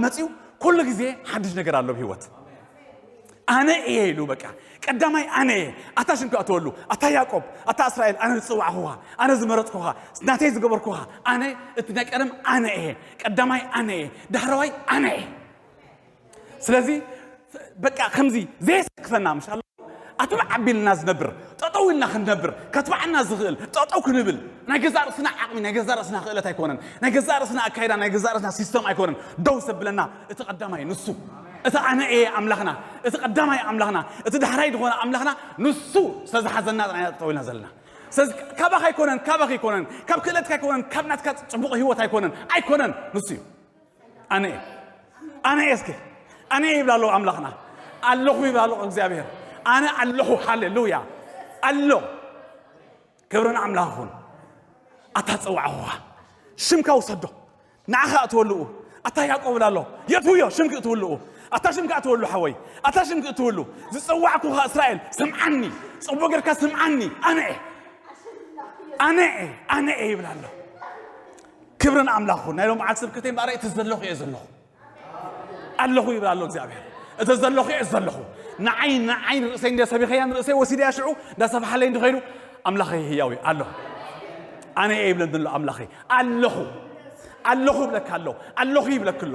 መጺኡ ኩሉ ግዜ ሓድሽ ነገር ኣሎ ኣብ ህይወት። ኣነ እየ ኢሉ በቃ ቀዳማይ ኣነ እየ። ኣታ ሽም ክኣትወሉ፣ ኣታ ያዕቆብ፣ ኣታ እስራኤል፣ ኣነ ዝጸዋዕኹኻ፣ ኣነ ዝመረጽኩኻ፣ ናተይ ዝገበርኩኻ፣ ኣነ እቲ ናይ ቀደም ኣነ እየ። ቀዳማይ ኣነ እየ፣ ዳሕረዋይ ኣነ እየ። ስለዚ በቃ ከምዚ ዘየሰክፈና ምሻሎ ኣትብዕ ኣቢልና ዝነብር፣ ጠጠው ኢልና ክንነብር ከትብዓና ዝኽእል፣ ጠጠው ክንብል ናይ ገዛእ ርእስና ዓቕሚ፣ ናይ ገዛእ ርእስና ክእለት ኣይኮነን። ናይ ገዛእ ርእስና ኣካይዳ፣ ናይ ገዛእ ርእስና ሲስተም ኣይኮነን ደው ዘብለና። እቲ ቀዳማይ ንሱ፣ እቲ ኣነ እየ ኣምላኽና፣ እቲ ቀዳማይ ኣምላኽና፣ እቲ ዳሕራይ ዝኾነ ኣምላኽና ንሱ ዝተዝሓዘና ጥራይ ኢና ጠጠው ኢልና ዘለና። ስለዚ ካባኻ ኣይኮነን፣ ካባኻ ኣይኮነን፣ ካብ ክእለትካ ኣይኮነን፣ ካብ ናትካ ጽቡቕ ህይወት ኣይኮነን፣ ኣይኮነን፣ ንሱ እዩ። ኣነ እየ፣ ኣነ እየ፣ እስኪ ኣነ እየ ይብላ ኣሎ ኣምላኽና። ኣለኹ ይብላ ኣሎ እግዚኣብሔር። ኣነ ኣለኹ፣ ሃሌሉያ፣ ኣሎ። ክብሪ ንኣምላኽ ይኹን። ኣታ ጸዋዕኹኻ፣ ሽምካ ውሰዶ፣ ንዓኻ እትወልኡ። ኣታ ያዕቆብ ብላ ኣሎ፣ የትውዮ ሽምክ እትውልኡ። ኣታ ሽምካ እትወሉ ሓወይ፣ ኣታ ሽምክ እትውሉ። ዝጸዋዕኩኻ እስራኤል፣ ስምዓኒ፣ ጽቡቕ ጌርካ ስምዓኒ። ኣነ እየ፣ ኣነ እየ፣ ኣነ እየ ይብላ ኣሎ። ክብሪ ንኣምላኽ ይኹን። ናይ ሎም ዓል ስብከተይ እምበኣር እቲ ዘለኹ እየ ዘለኹ። ኣለኹ ይብል ኣሎ እግዚኣብሔር። እቲ ዘለኹ እየ ዘለኹ። ንዓይ፣ ንዓይ ንርእሰይ እንደ ሰቢኸያ ንርእሰይ ወሲደያ ሽዑ እንዳሰብሓለይ እንድኸይዱ ኣምላኸይ ህያው እዩ ኣሎ። ኣነ እየ ይብለኒ ኣሎ ኣምላኸይ። ኣለኹ። ኣለኹ ይብለካ ኣሎ። ኣለኹ ይብለክ ኣሎ።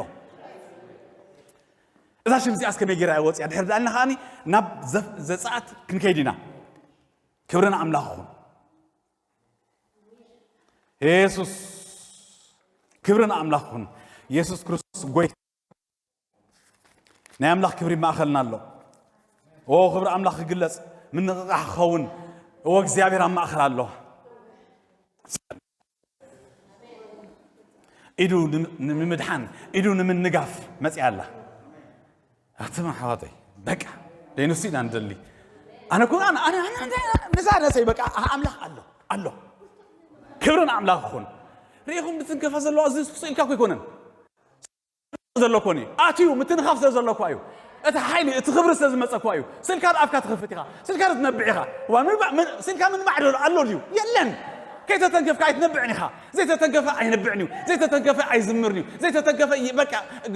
እዛ ሽም እዚኣ እስከ መይ ገይራ እያ ወፂኣ? ድሕር ዳኣልና ከኣኒ ናብ ዘፍ-፣ ዘፀኣት ክንከይድ ኢና። ክብሪ ንኣምላኽ ይኹን። የሱስ፣ ክብሪ ንኣምላኽ ይኹን። የሱስ ክርስቶስ ጎይታ። ናይ ኣምላኽ ክብሪ ማእኸልና ኣሎ። ኦ፣ ክብሪ ኣምላኽ ክግለጽ፣ ምንቕቓሕ ክኸውን። ኦ፣ እግዚኣብሔር ኣብ ማእኸል ኣሎ። ኢዱ ንም-፣ ንምድሓን፣ ኢዱ ንምንጋፍ መጺኣ ኣላ። ኣትማ ኣሕዋተይ፣ በቃ፣ ደይንሱ ኢና ንደሊ። ኣነ እኮ፣ ኣነ፣ ኣነ፣ ኣነ፣ ኣነ፣ ነዛ ነሰይ በቃ፣ ኣህ፣ ኣምላኽ ኣሎ፣ ኣሎ። ክብሪ ንኣምላኽ ይኹን። ርኢኹም፣ ብትንከፋ ዘለዋ፣ እዚ ስቕ ኢልካ እኮ ኣይኮነን። ዘሎ እኮ እዩ። ኣትዩ ምትንኻፍ ስለ ዘሎ እኳ እዩ። እቲ ሓይሊ፣ እቲ ክብሪ ስለ ዝመጸ እኳ እዩ። ስልካ ዶ ኣፍካ ትኸፍት ኢኻ? ስልካ ዶ ትነብዕ ኢኻ? ዋ፣ ምንባዕ፣ ምን-፣ ስልካ ምንባዕ ዶ ኣሎ ድዩ? የለን። ከይተተንከፍካ ኣይትነብዕን ኢኻ። ዘይተተንከፈ ኣይነብዕን እዩ። ዘይተተንከፈ ኣይዝምርን እዩ። ዘይተተንከፈ ይ-፣ በቃ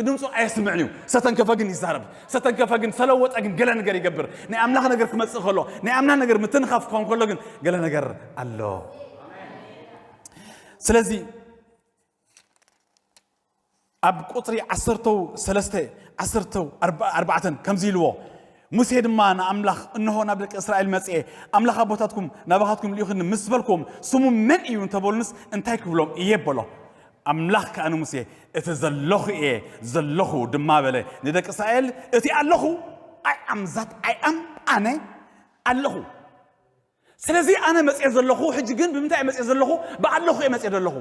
ድምፁ ኣየስምዕን እዩ። ዝተተንከፈ ግን ይዛረብ። ዝተተንከፈ ግን፣ ዝተለወጠ ግን ገለ ነገር ይገብር። ናይ ኣምላኽ ነገር ክመጽእ ከሎ፣ ናይ ኣምላኽ ነገር ምትንኻፍ ክኸውን ከሎ ግን ገለ ነገር ኣሎ። ስለዚ ኣብ ቁጽሪ ዓሰርተው ሰለስተ፣ ዓሰርተው ኣርባ-፣ ኣርባዕተን ከምዚ ኢልዎ፣ ሙሴ ድማ ንኣምላኽ፣ "እንሆ ናብ ደቂ እስራኤል መጽኤ፣ ኣምላኽ ኣቦታትኩም ናባኻትኩም ልኢኹኒ ምስ በልክዎም፣ ስሙ መን እዩ እንተበሉንስ እንታይ ክብሎም እየ?" በሎ። ኣምላኽ ከኣ ንሙሴ፣ "እቲ ዘለኹ እየ፣ ዘለኹ ድማ" በለ። ንደቂ እስራኤል፣ "እቲ ኣለኹ፣ I am that I am፣ ኣነ ኣለኹ። ስለዚ ኣነ መጽኤ ዘለኹ፣ ሕጂ ግን ብምንታይ እየ መጽኤ ዘለኹ? ብኣለኹ እየ መጽኤ ዘለኹ።"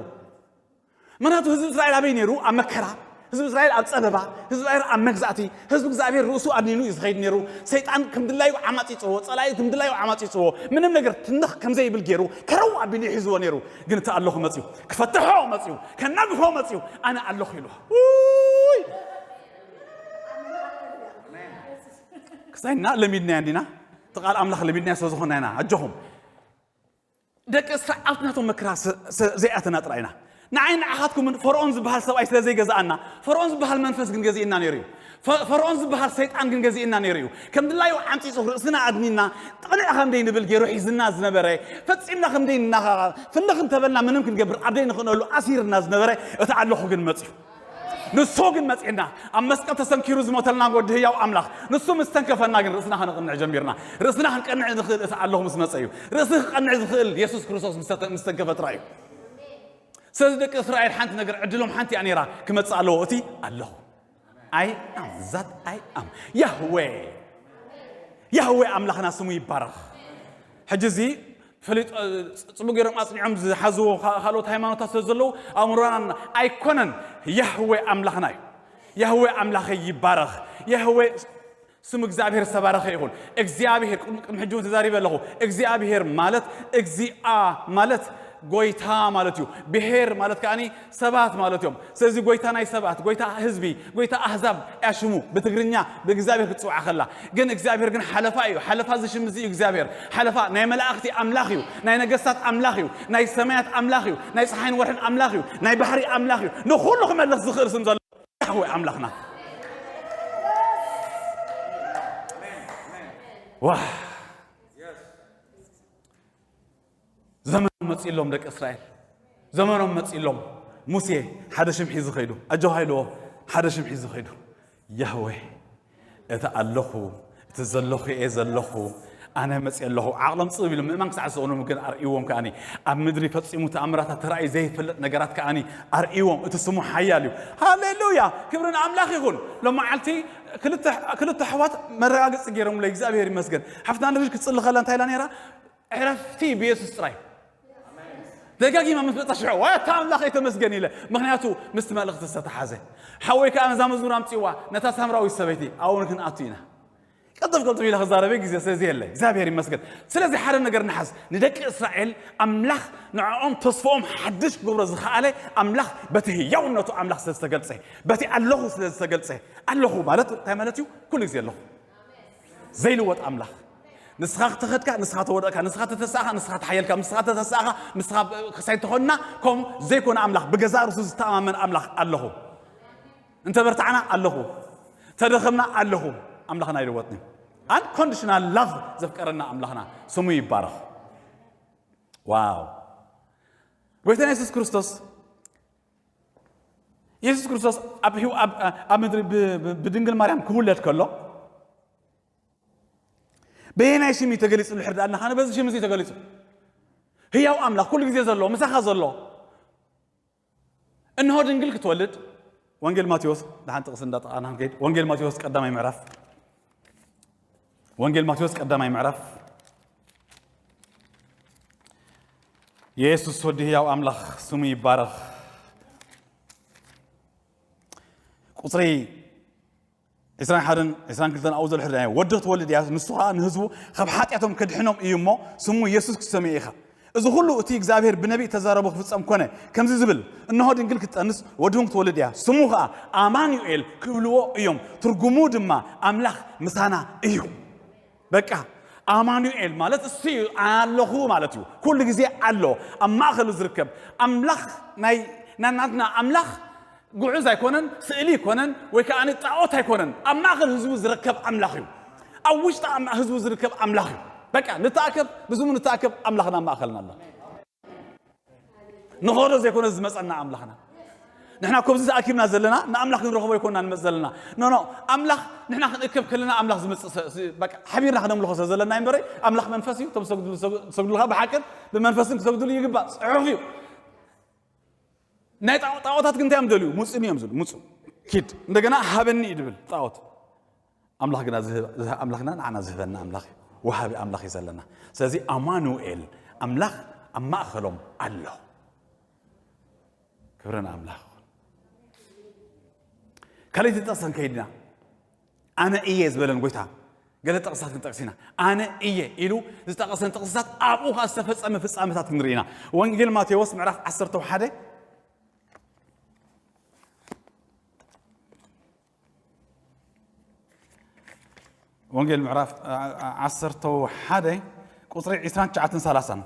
ምኽንያቱ ህዝቢ እስራኤል ኣበይ ነይሩ? ኣብ መከራ። ህዝቢ እስራኤል ኣብ ጸበባ፣ ህዝቢ እስራኤል ኣብ መግዛእቲ፣ ህዝቢ እግዚኣብሔር ርእሱ ኣድኒኑ እዩ ዝኸይድ ነይሩ። ሰይጣን ከም ድላዩ ዓማጺጽዎ፣ ጸላኢ ከም ድላዩ ዓማጺጽዎ፣ ምንም ነገር ትንኽ ከም ዘይብል ገይሩ፣ ከረው ኣቢሉ ሒዝዎ ነይሩ። ግን እቲ ኣለኹ መጺኡ፣ ክፈትሖ መጺኡ፣ ከናግፎ መጺኡ፣ ኣነ ኣለኹ ኢሉ። ውይ! ክሳይና ለሚድናዮ እንዲና፣ እቲ ቃል ኣምላኽ ለሚድናዮ ስለ ዝኾንና ኢና። ኣጆኹም። ደቂ እስራኤል ኣብቲ ናቶም መከራ ስ-፣ ስ-፣ ዘይኣተና ጥራይ ኢና። ንዓይ ንዓኻትኩምን ፈርዖን ዝበሃል ሰብኣይ ስለ ዘይገዝኣና፣ ፈርዖን ዝበሃል መንፈስ ግን ገዚእና ነይሩ እዩ። ፈ-፣ ፈርዖን ዝበሃል ሰይጣን ግን ገዚእና ነይሩ እዩ። ከም ድላዩ ዓምጺጹ ርእስና ኣድኒና፣ ጥቕንዕ ከም ደይንብል ገይሩ ሒዝና ዝነበረ፣ ፈጺምና ከም ደይንናኻ-፣ ፍንኽ እንተበልና ምንም ክንገብር ኣብ ደይንኽእለሉ ኣሲርና ዝነበረ፣ እቲ ኣለኹ ግን መጺኡ። ንሱ ግን መጺእና፣ ኣብ መስቀል ተሰንኪሩ ዝሞተልና ወዲ ህያው ኣምላኽ፣ ንሱ ምስ ተንከፈና ግን ርእስና ከነቕንዕ ጀሚርና። ርእስና ክንቀንዕ ንኽእል እቲ ኣለኹ ምስ መጸ እዩ። ርእሲ ክቐንዕ ዝኽእል የሱስ ክርስቶስ ምስ ተተ-፣ ምስ ተንከፈ ጥራይ እዩ። ስለዚ ደቂ እስራኤል ሓንቲ ነገር ዕድሎም ሓንቲ እያ ነይራ፣ ክመጽእ ኣለዎ እቲ ኣለኹ። I am that I am። ያህዌ፣ ያህዌ ኣምላኽና ስሙ ይባረኽ። ሕጂ እዚ ፈሊጦ፣ ጽ-፣ ጽቡቅ ገይሮም ኣጽኒዖም ዝሓዝዎ ካ-፣ ካልኦት ሃይማኖታት ስለ ዘለዉ ኣእምሮና ኣይኮነን። ያህዌ ኣምላኽና እዩ። ያህዌ ኣምላኸይ ይባረኽ። ያህዌ ስሙ እግዚኣብሔር ዝተባረኸ ይኹን። እግዚኣብሔር፣ ቅድሚ፣ ቅድሚ ሕጂ እውን ተዛሪበ ኣለኹ። እግዚኣብሔር ማለት፣ እግዚኣብሔር ማለት ጎይታ ማለት እዩ። ብሔር ማለት ከኣኒ ሰባት ማለት እዮም። ስለዚ ጎይታ ናይ ሰባት፣ ጎይታ ህዝቢ፣ ጎይታ ኣህዛብ እያ ሽሙ ብትግርኛ ብእግዚኣብሔር ክትጽውዓ ከላ። ግን እግዚኣብሔር ግን ሓለፋ እዩ። ሓለፋ እዚ ሽም እዚ እዩ እግዚኣብሔር። ሓለፋ ናይ መላእኽቲ ኣምላኽ እዩ። ናይ ነገስታት ኣምላኽ እዩ። ናይ ሰማያት ኣምላኽ እዩ። ናይ ፀሓይን ወርሕን ኣምላኽ እዩ። ናይ ባሕሪ ኣምላኽ እዩ። ንኹሉ ክመልኽ ዝኽእል ስም ዘሎ ወይ ኣምላኽና። ዋ፣ ዘመኖም መጺሎም ደቂ እስራኤል፣ ዘመኖም መጺሎም። ሙሴ ሓደ ሽም ሒዙ ኸይዱ፣ ኣጆኻ ኢልዎ ሓደ ሽም ሒዙ ኸይዱ። ያህዌ፣ እቲ ኣለኹ፣ እቲ ዘለኹ እየ ዘለኹ፣ ኣነ መጺእ ኣለኹ። ዓቕሎም ጽብ ኢሉ ምእማን ክሳዕ ዝሰእኑ ግን ኣርእይዎም ከኣኒ። ኣብ ምድሪ ፈጺሙ ተኣምራታት ተራእዩ ዘይፈልጥ ነገራት ከኣኒ ኣርእይዎም። እቲ ስሙ ሓያል እዩ። ሃሌሉያ! ክብሪ ንኣምላኽ ይኹን። ሎመዓልቲ ክልተ፣ ክልተ ኣሕዋት መረጋገጺ ገይሮምለይ፣ እግዚኣብሔር ይመስገን። ሓፍትና ንድሪ ክትጽሊ ከላ እንታይ ኢላ ነይራ? ዕረፍቲ ብየሱስ ጥራይ። ደጋጊማ ምስ መጻ ሽዑ፣ "ዋይ፣ ኣታ ኣምላኽ የተመስገን" ኢለ። ምኽንያቱ ምስቲ መልእኽቲ ዝተተሓዘ። ሓወይ ከኣ ነዛ መዝሙር ኣምጺዋ፣ ነታ ሳምራዊት ሰበይቲ፣ "ኣብኡ ክንኣቱ ኢና። ቀልጥፍ ቀልጥፍ ኢለ ክዛረበ ግዜ ስለዚ የለ። እግዚኣብሔር ይመስገን። ስለዚ ሓደ ነገር ንሓዝ። ንደቂ እስራኤል ኣምላኽ ንዕኦም ተስፍኦም ሓድሽ ክገብሮ ዝኸኣለ ኣምላኽ በቲ ህያውነቱ ኣምላኽ ስለ ዝተገልጸ፣ በቲ ኣለኹ ስለ ዝተገልጸ፣ ኣለኹ ማለት እንታይ ማለት እዩ? ኩሉ ግዜ ኣለኹ። ዘይልወጥ ኣምላኽ። ንስኻ ክተኸድካ፣ ንስኻ ተወደቕካ፣ ንስኻ ተተሳእኻ፣ ንስኻ ተሓየልካ፣ ንስኻ ተተሳእኻ፣ ንስኻ ክሳይ ተኾንና፣ ከምኡ ዘይኮነ ኣምላኽ፣ ብገዛእ ርእሱ ዝተኣማመን ኣምላኽ ኣለኹ። እንተ በርታዕና ኣለኹ። ተደኸምና ኣለኹ። ኣምላኽና ኣይልወጥን እዩ። Unconditional love ዘፍቀረና ኣምላኽና ስሙ ይባረኽ። ዋው። ጎይታና የሱስ ክርስቶስ፣ የሱስ ክርስቶስ ኣብ ህይወ-፣ ኣብ፣ ኣብ ምድሪ ብ-፣ ብ-፣ ብድንግል ማርያም ክውለድ ከሎ በየናይ ሽም እዩ ተገሊጹ? ልሕር ዳኣልና ኻነ በዚ ሽም እዚ ተገሊጹ። ህያው ኣምላኽ፣ ኩሉ ግዜ ዘሎ፣ ምሳኻ ዘሎ። እንሆ ድንግል ክትወልድ፣ ወንጌል ማቴዎስ፣ ደሓን ጥቕሲ እንዳጠቓና ክንከይድ፣ ወንጌል ማቴዎስ ቀዳማይ ምዕራፍ፣ ወንጌል ማቴዎስ ቀዳማይ ምዕራፍ፣ የሱስ ወዲ ህያው ኣምላኽ ስሙ ይባረኽ። ቁጽሪ ዕስራን ሓደን ዕስራን ክልተን ኣብኡ ዘሎ ሕርድኣዮ። ወዲ ክትወልድ እያ፣ ንሱ ኸኣ ንህዝቡ ካብ ሓጢኣቶም ከድሕኖም እዩ እሞ፣ ስሙ የሱስ ክትሰምዮ ኢኻ። እዚ ኹሉ እቲ እግዚኣብሔር ብነቢይ እተዛረቦ ክፍጸም ኮነ። ከምዚ ዝብል፣ እንሆ ድንግል ክትጠንስ፣ ወዲ እውን ክትወልድ እያ። ስሙ ኸኣ ኣማኑኤል ክብልዎ እዮም። ትርጉሙ ድማ ኣምላኽ ምሳና እዩ። በቃ፣ ኣማኑኤል ማለት እሱ እዩ፣ ኣለኹ ማለት እዩ። ኩሉ ግዜ ኣሎ፣ ኣብ ማእከሉ ዝርከብ ኣምላኽ። ናይ ናናትና ኣምላኽ ግዑዝ ኣይኮነን፣ ስእሊ ኣይኮነን፣ ወይ ከኣ ጣዖት ኣይኮነን። ኣብ ማእከል ህዝቡ ዝርከብ ኣምላኽ እዩ። ኣብ ውሽጢ ኣም-፣ ህዝቡ ዝርከብ ኣምላኽ እዩ። በቃ፣ ንተኣከብ፣ ብስሙ ንተኣከብ፣ ኣምላኽና ኣብ ማእከልና ኣሎ። ንኸዶ ዘይኮነ ዝመጸና ኣምላኽና። ንሕና ኮብዚ ተኣኪብና ዘለና ንኣምላኽ ክንረኽቦ ኣይኮንና ንመጽእ ዘለና። ኖ፣ ኖ፣ ኣምላኽ ንሕና ክንእከብ ከለና ኣምላኽ ዝመጽእ ሰ-፣ ስ-፣ በቃ ሓቢርና ክነምልኾ ስለ ዘለና እምበረ ኣምላኽ መንፈስ እዩ። እቶም ዝሰግዱ-፣ ዝሰግ-፣ ዝሰግዱልካ ብሓቅን ብመንፈስን ክሰግዱሉ ይግባእ። ጽሑፍ እዩ። ናይ ጣዖ-፣ ጣዖታት ግን እንታይ እዮም ደልዩ? "ሙጹኒ" እዮም ዝብሉ። "ሙጹ፣ ኪድ፣ እንደገና ሃበኒ" እዩ ድብል ጣዖት። ኣምላኽ ግና ዝህብ-፣ ዝህ-፣ ኣምላኽና ንዓና ዝህበና ኣምላኽ እዩ። ወሃቢ ኣምላኽ እዩ ዘለና። ስለዚ ኣማኑኤል፣ ኣምላኽ ኣብ ማእከሎም ኣሎ። ክብሪ ንኣምላኽ ይኹን። ካልኣይቲ ጥቕሲ ክንከይድ ኢና። "ኣነ እየ" ዝበለን ጎይታ፣ ገለ ጥቕስታት ክንጠቅስ ኢና። "ኣነ እየ" ኢሉ ዝጠቐሰን ጥቕስታት ኣብኡ ኸኣ ዝተፈጸመ ፍጻመታት ክንርኢ ኢና። ወንጌል ማቴዎስ ምዕራፍ ዓሰርተ ሓደ፣ ወንጌል ምዕራፍ፣ ዓ-፣ ዓ-፣ ዓሰርተ ሓደ ቁጽሪ ዕስራን ትሽዓተን ሰላሳን።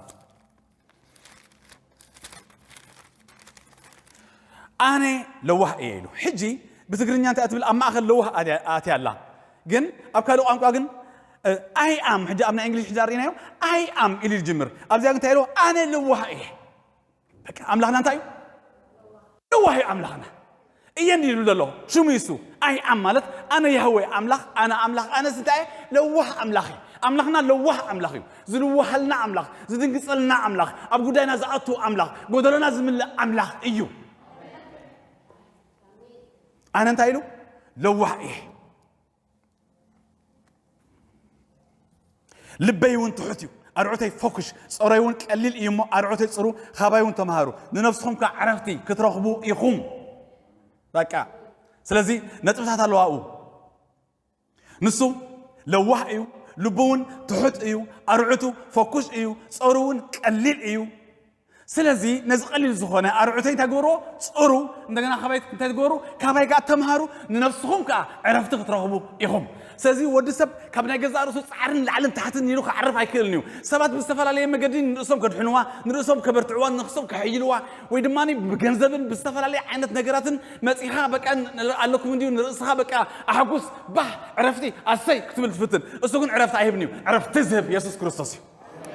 "ኣነ ለዋህ እየ" ኢሉ። ሕጂ ብትግርኛ እንታይ ትብል? ኣብ ማእከል ለዋህ ኣትያ፣ ኣትያ ኣላ። ግን ኣብ ካልእ ቋንቋ ግን፣ እ፣ "I am", ሕጂ ኣብ ናይ እንግሊሽ ሕጂ ኣርኢናዮ፣ "I am" ኢሉ ይጅምር። ኣብዚኣ ግን እንታይ ኢሉ? "ኣነ ለዋህ እየ።" በቃ፣ ኣምላኽና እንታይ እዩ? ለዋህ እዩ ኣምላኽና። እየ እንዲህ ይብል ዘሎ ሽሙ ይሱ። "I am" ማለት ኣነ ያህዌ ኣምላኽ፣ ኣነ ኣምላኽ፣ ኣነ ስንታይ እየ? ለዋህ ኣምላኽ እዩ። ኣምላኽና ለዋህ ኣምላኽ እዩ። ዝልዋሃልና ኣምላኽ፣ ዝድንግጸልና ኣምላኽ፣ ኣብ ጉዳይና ዝኣቱ ኣምላኽ፣ ጎደሎና ዝምልእ ኣምላኽ እዩ። ኣነ እንታይ ኢሉ? ለዋህ እየ። ልበይ እውን ትሑት እዩ፣ ኣርዑተይ ፈኩሽ፣ ጸሮይ እውን ቀሊል እዩ እሞ ኣርዑተይ ጽሩ፣ ካባይ እውን ተምሃሩ፣ ንነፍስኹም ከኣ ዕረፍቲ ክትረኽቡ ኢኹም። በቃ፣ ስለዚ ነጥብታት ኣለዋ ኣብኡ። ንሱ ለዋህ እዩ፣ ልቡ እውን ትሑት እዩ፣ ኣርዑቱ ፈኩሽ እዩ፣ ጸሩ እውን ቀሊል እዩ። ስለዚ ነዚ ቀሊል ዝኾነ ኣርዑተይ እንታይ ግበርዎ? ጽሩ። እንደገና ካባይ እንታይ ትግበሩ? ካባይ ከኣ ተምሃሩ፣ ንነፍስኹም ከኣ ዕረፍቲ ክትረኽቡ ኢኹም። ስለዚ ወዲ ሰብ ካብ ናይ ገዛእ ርእሱ ጻዕርን ላዕልን ታሕትን ኢሉ ክዓርፍ ኣይክእልን እዩ። ሰባት ብዝተፈላለየ መገዲ ንርእሶም ከድሕንዋ፣ ንርእሶም ከበርትዕዋ፣ ንርእሶም ከሕይልዋ፣ ወይ ድማ ብገንዘብን ብዝተፈላለየ ዓይነት ነገራትን መጺኻ በቃ ን-፣ ኣለኩም እንድዩ ንርእስኻ በቃ ኣሕጉስ፣ ባህ፣ ዕረፍቲ፣ ኣሰይ ክትብል ትፍትን። እሱ ግን ዕረፍቲ ኣይህብን እዩ። ዕረፍቲ ዝህብ የሱስ ክርስቶስ እዩ።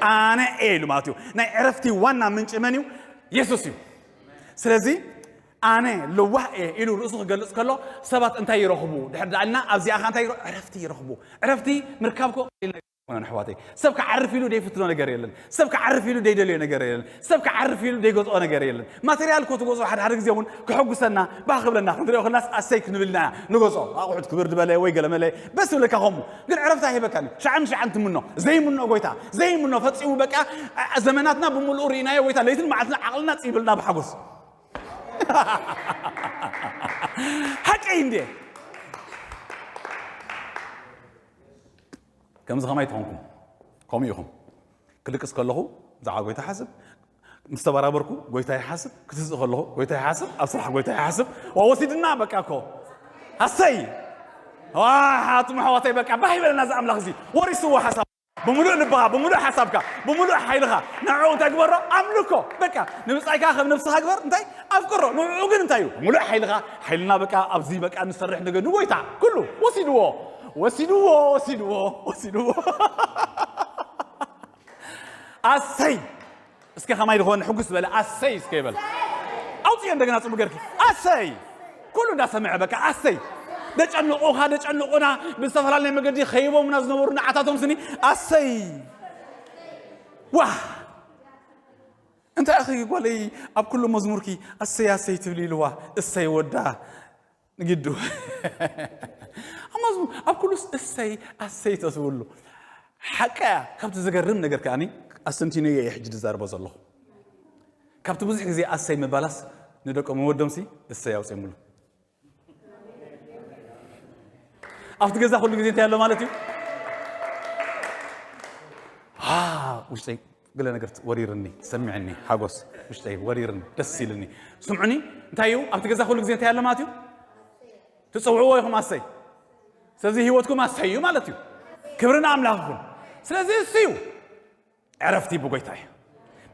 ኣነ እየ ኢሉ ማለት እዩ። ናይ ዕረፍቲ ዋና ምንጪ መን እዩ? የሱስ እዩ። ስለዚ ኣነ ለዋህ እየ ኢሉ ርእሱ ክገልጽ ከሎ ሰባት እንታይ ይረኽቡ? ድሕር ደኣልና ኣብዚኣ ኸ እንታይ ይረ-፣ ዕረፍቲ ይረኽቡ። ዕረፍቲ ምርካብ ኮ ኮነን ኣሕዋተይ። ሰብ ክዓርፍ ኢሉ ደይፍትኖ ነገር የለን። ሰብ ክዓርፍ ኢሉ ደይደልዮ ነገር የለን። ሰብ ክዓርፍ ኢሉ ደይገዝኦ ነገር የለን። ማቴሪያል ኮ ትገዝኦ ሓደ ሓደ ግዜ እውን ክሕጉሰና፣ ባህ ክብለና፣ ክንሪኦ ከለናስ ኣሰይ ክንብል ኢና ንገዝኦ። ኣቑሑት ክብር ዝበለ ወይ ገለ መለ በስ ይብለካ ከምኡ። ግን ዕረፍቲ ኣይህበካን እዩ። ሸዓን ሸዓን ትምኖ። ዘይምኖ ጎይታ። ዘይምኖ ፈጺሙ በቃ፣ ኣ-፣ ዘመናትና ብምልኡ ርኢናዮ ጎይታ። ለይትን መዓልትን ዓቕልና ጽይብልና ብሓጎስ። ሓቀይ እንዴ? ከምዚ ከማይ ትኾንኩም። ከምኡ ኢኹም። ክልቅስ ከለኹ ብዛዕባ ጎይታ ይሓስብ፣ ምስ ተበራበርኩ ጎይታ ይሓስብ፣ ክትስእ ከለኹ ጎይታ ይሓስብ፣ ኣብ ስራሕ ጎይታ ይሓስብ። ዋ ወሲድና በቃ እኮ። ኣሰይ! ዋ ሓትም ኣሕዋተይ በቃ ባህ ይበለና እዚ ኣምላኽ እዚ። ወሪስዎ ሓሳብ። ብምሉእ ልብኻ፣ ብምሉእ ሓሳብካ፣ ብምሉእ ሓይልኻ ንዕኡ እንታይ ግበሮ? ኣምልኮ። በቃ ንብጻይካ ከም ነብስኻ ግበር። እንታይ? ኣፍቅሮ። ንዕኡ ግን እንታይ እዩ? ብምሉእ ሓይልኻ፣ ሓይልና በቃ ኣብዚ በቃ ንሰርሕ ነገር ንጎይታ። ኩሉ ወሲድዎ። ወሲድዎ፣ ወሲድዎ፣ ወሲድዎ። ኣሰይ! እስከ ከማይ ዝኾነ ሕጉስ በለ፣ ኣሰይ እስከ ይበል። ኣውፅዮ እንደገና ፅቡ ገርኪ፣ ኣሰይ! ኩሉ እንዳሰምዐ በቃ፣ ኣሰይ! ደጨንቑኻ፣ ደጨንቑና፣ ብዝተፈላለየ መገዲ ኸይቦምና ዝነበሩ ንዓታቶም ስኒ፣ ኣሰይ! ዋህ! እንታይ ኣኺ ጓለይ ኣብ ኩሉ መዝሙርኪ ኣሰይ ኣሰይ ትብሊ ኢልዋ፣ እሰይ ወዳ ንግዱ። ኣብ መዝሙር፣ ኣብ ኩሉስ እሰይ ኣሰይ ተትብሉ። ሓቃ እያ፣ ካብቲ ዝገርም ነገር ከኣኒ ኣስተንቲኖ እየ ሕጂ ዝዛረቦ ዘለኹ። ካብቲ ብዙሕ ግዜ ኣሰይ ምባላስ ንደቆም ወዶምሲ እሰይ ኣውፅኦምሉ። ኣብቲ ገዛ ኩሉ ግዜ እንታይ ኣሎ ማለት እዩ? አ፣ ውሽጠይ ገለ ነገር ወሪርኒ፣ ሰሚዕኒ፣ ሓጎስ ውሽጠይ ወሪርኒ፣ ደስ ኢልኒ። ስምዑኒ፣ እንታይ እዩ ኣብቲ ገዛ ኩሉ ግዜ እንታይ ኣሎ ማለት እዩ? ትጽውዕዎ ኢኹም ኣሰይ። ስለዚ ህይወትኩም ኣሰይ እዩ ማለት እዩ። ክብሪ ንኣምላኽ ይኹን። ስለዚ እሱ እዩ። ዕረፍቲ ብጎይታ እዩ።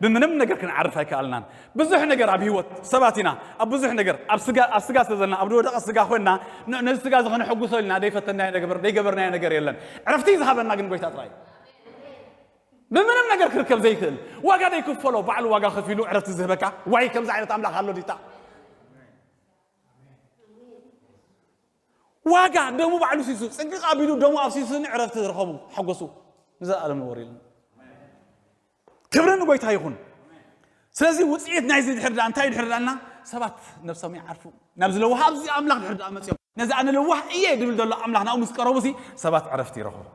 ብምንም ነገር ክንዓርፍ ኣይከኣልናን። ብዙሕ ነገር ኣብ ህይወት ሰባት ኢና፣ ኣብ ብዙሕ ነገር፣ ኣብ ስጋ፣ ኣብ ስጋ ስለ ዘለና፣ ኣብ ዝወደቐ ስጋ ኮይንና፣ ነ-፣ ነዚ ስጋ እዚ ከነሐጉሶ ኢልና ዘይፈተናዮ ነገር፣ ዘይገበርናዮ ነገር የለን። ዕረፍቲ ዝሃበና ግን ጎይታ ጥራይ እዩ። ብምንም ነገር ክርከብ ዘይክእል፣ ዋጋ ዘይክፈሎ፣ ባዕሉ ዋጋ ከፊሉ ዕረፍቲ ዝህበካ፣ ዋይ ከምዚ ዓይነት ኣምላኽ ኣሎ ዲታ? ዋጋ ደሙ ባዕሉ ሲሱ፣ ጽድቂ ኣቢሉ ደሙ ኣፍሲሱ ንዕረፍቲ ዝረኸቡ ሓጎሱ ንዘለኣለም ንበሩ ኢልና። ክብሪ ንጎይታ ይኹን። ስለዚ ውጽኢት ናይዚ ድሕር ደኣ እንታይ ድሕር ደኣና ሰባት ነብሶም ይዓርፉ። ናብ ዝለውሃ ኣብዚ ኣምላኽ ድሕር ደኣ መጽኦም። ነዚ ኣነ ለዋህ እየ ድብል ዘሎ ኣምላኽ ናብኡ ምስ ቀረቡሲ ሰባት ዕረፍቲ ይረኽቡ።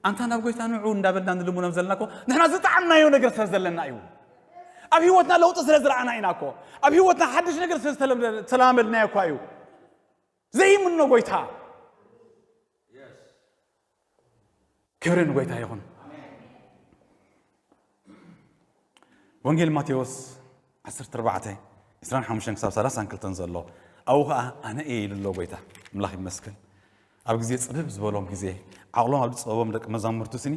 ኣንታ ናብ ጎይታ ንዑ እንዳበልና ንልምኖም ዘለና እኮ ንሕና ዝጠዓምናዮ ነገር ስለ ዘለና እዩ። ኣብ ህይወትና ለውጢ ስለ ዝረኣና ኢና እኮ። ኣብ ህይወትና ሓድሽ ነገር ስለ ዝተለምደ-፣ ዝተለማመድናዮ እኳ እዩ። ዘይምኖ ጎይታ። ክብሪ ንጎይታ ይኹን። ወንጌል ማቴዎስ ዓሰርተ ኣርባዕተ፣ ዕስራን ሓሙሽተን ክሳብ ሰላሳን ክልተን ዘሎ፣ ኣብኡ ኸኣ ኣነ እየ ኢሉ ኣሎ ጎይታ። ኣምላኽ ይመስገን። ኣብ ግዜ ጽብብ ዝበሎም ግዜ፣ ዓቕሎም ኣብ ዝጸበቦም ደቂ መዛሙርቱ ስኒ፣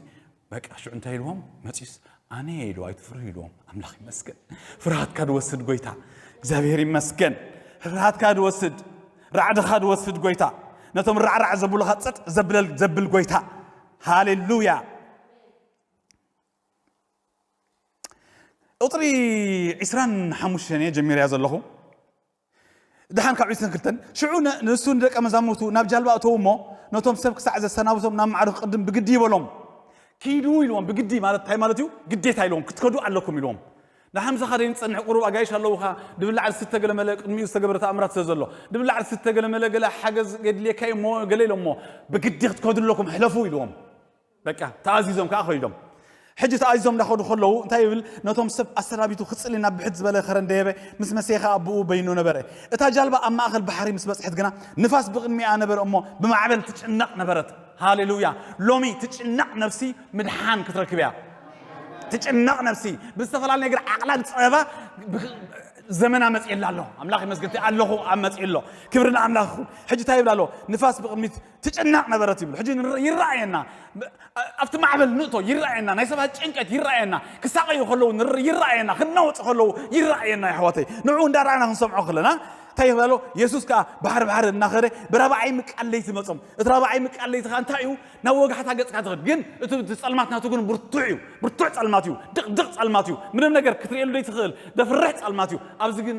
በቃ ሽዑ እንታይ ኢልዎም? መጺኡስ ኣነ እየ ኢሉ፣ ኣይትፍርሁ ኢልዎም። ኣምላኽ ይመስገን። ፍርሃትካ ድወስድ ጎይታ። እግዚኣብሔር ይመስገን። ፍርሃትካ ድወስድ፣ ራዕድኻ ድወስድ ጎይታ። ነቶም ራዕራዕ ዘብሉኻ ጸጥ ዘብለል-፣ ዘብል ጎይታ። ሃሌሉያ። ቁጽሪ ዕስራን ሓሙሽተን እየ ጀሚረያ ዘለኹ። ደሓን ካብ ዕስራን ክልተን፣ ሽዑ ነ-፣ ንሱ ንደቀ መዛሙርቱ ናብ ጃልባ እተዉ እሞ፣ ነቶም ሰብ ክሳዕ ዘሰናብቶም ናብ ማዕዶ ክቕድም ብግዲ ይበሎም። ኪዱ ኢልዎም፣ ብግዲ ማለት እንታይ ማለት እዩ? ግዴታ ኢልዎም፣ ክትከዱ ኣለኩም ኢልዎም። ንሓምሳኻ ደይንጸንሕ ቁሩብ ኣጋይሽ ኣለዉኻ፣ ድብላዕ ዝስተ ገለ መለ ቅድሚኡ ዝተገበረ ተኣምራት ስለ ዘሎ፣ ድብላዕ ዝስተ ገለ መለ ገለ ሓገዝ የድልየካ እዩ እሞ፣ ገለ ኢሎሞ፣ ብግዲ ክትከዱ ኣለኩም፣ ሕለፉ ኢልዎም። በቃ፣ ተኣዚዞም ከኣ ኸይዶም። ሕጂ ተኣዚዞም እንዳኸዱ ከለዉ፣ እንታይ ይብል? ነቶም ሰብ ኣሰናቢቱ ክጽሊ ናብ ብሕት ዝበለ ኸረን ደየበ፣ ምስ መሴ ኸኣ ብኡ በይኑ ነበረ። እታ ጃልባ ኣብ ማእከል ባሕሪ ምስ በጽሐት ግና፣ ንፋስ ብቕድሚኣ ነበረ እሞ፣ ብማዕበል ትጭነቕ ነበረት። ሃሌሉያ! ሎሚ ትጭነቕ ነፍሲ ምድሓን ክትረክብ እያ። ትጭነቕ ነፍሲ ብዝተፈላለየ ነገር ዓቕላ ዝፀበባ ዘመና መፅኤላ ኣሎ። ኣምላኽ ይመስገን፣ ኣለኹ ኣብ መፅኤ ኣሎ። ክብሪ ንኣምላኽ ይኹን። ሕጂ እንታይ ይብል ኣሎ? ንፋስ ብቕድሚት ትጭነቕ ነበረት ይብል። ሕጂ ንር- ይረኣየና፣ ኣብቲ ማዕበል ንእቶ ይረኣየና፣ ናይ ሰባት ጭንቀት ይረኣየና፣ ክሳቐዩ ከለዉ ንር- ይረኣየና፣ ክናወፁ ከለዉ ይረኣየና። የሕዋተይ፣ ንዑ እንዳረኣና ክንሰምዖ ከለና እንታይ ይብል ኣሎ? የሱስ ከዓ ባሕሪ ባሕሪ እናኸደ ብራብዓይ ምቃል ለይቲ መጾም። እቲ ራብዓይ ምቃል ለይቲ ከዓ እንታይ እዩ? ናብ ወጋሕታ ገጽካ ትኸድ። ግን እቲ እቲ ጸልማት ናቱ ግን ብርቱዕ እዩ። ብርቱዕ ጸልማት እዩ። ድቕድቕ ጸልማት እዩ። ምንም ነገር ክትርእየሉ ዘይትኽእል ደፍርሕ ጸልማት እዩ። ኣብዚ ግን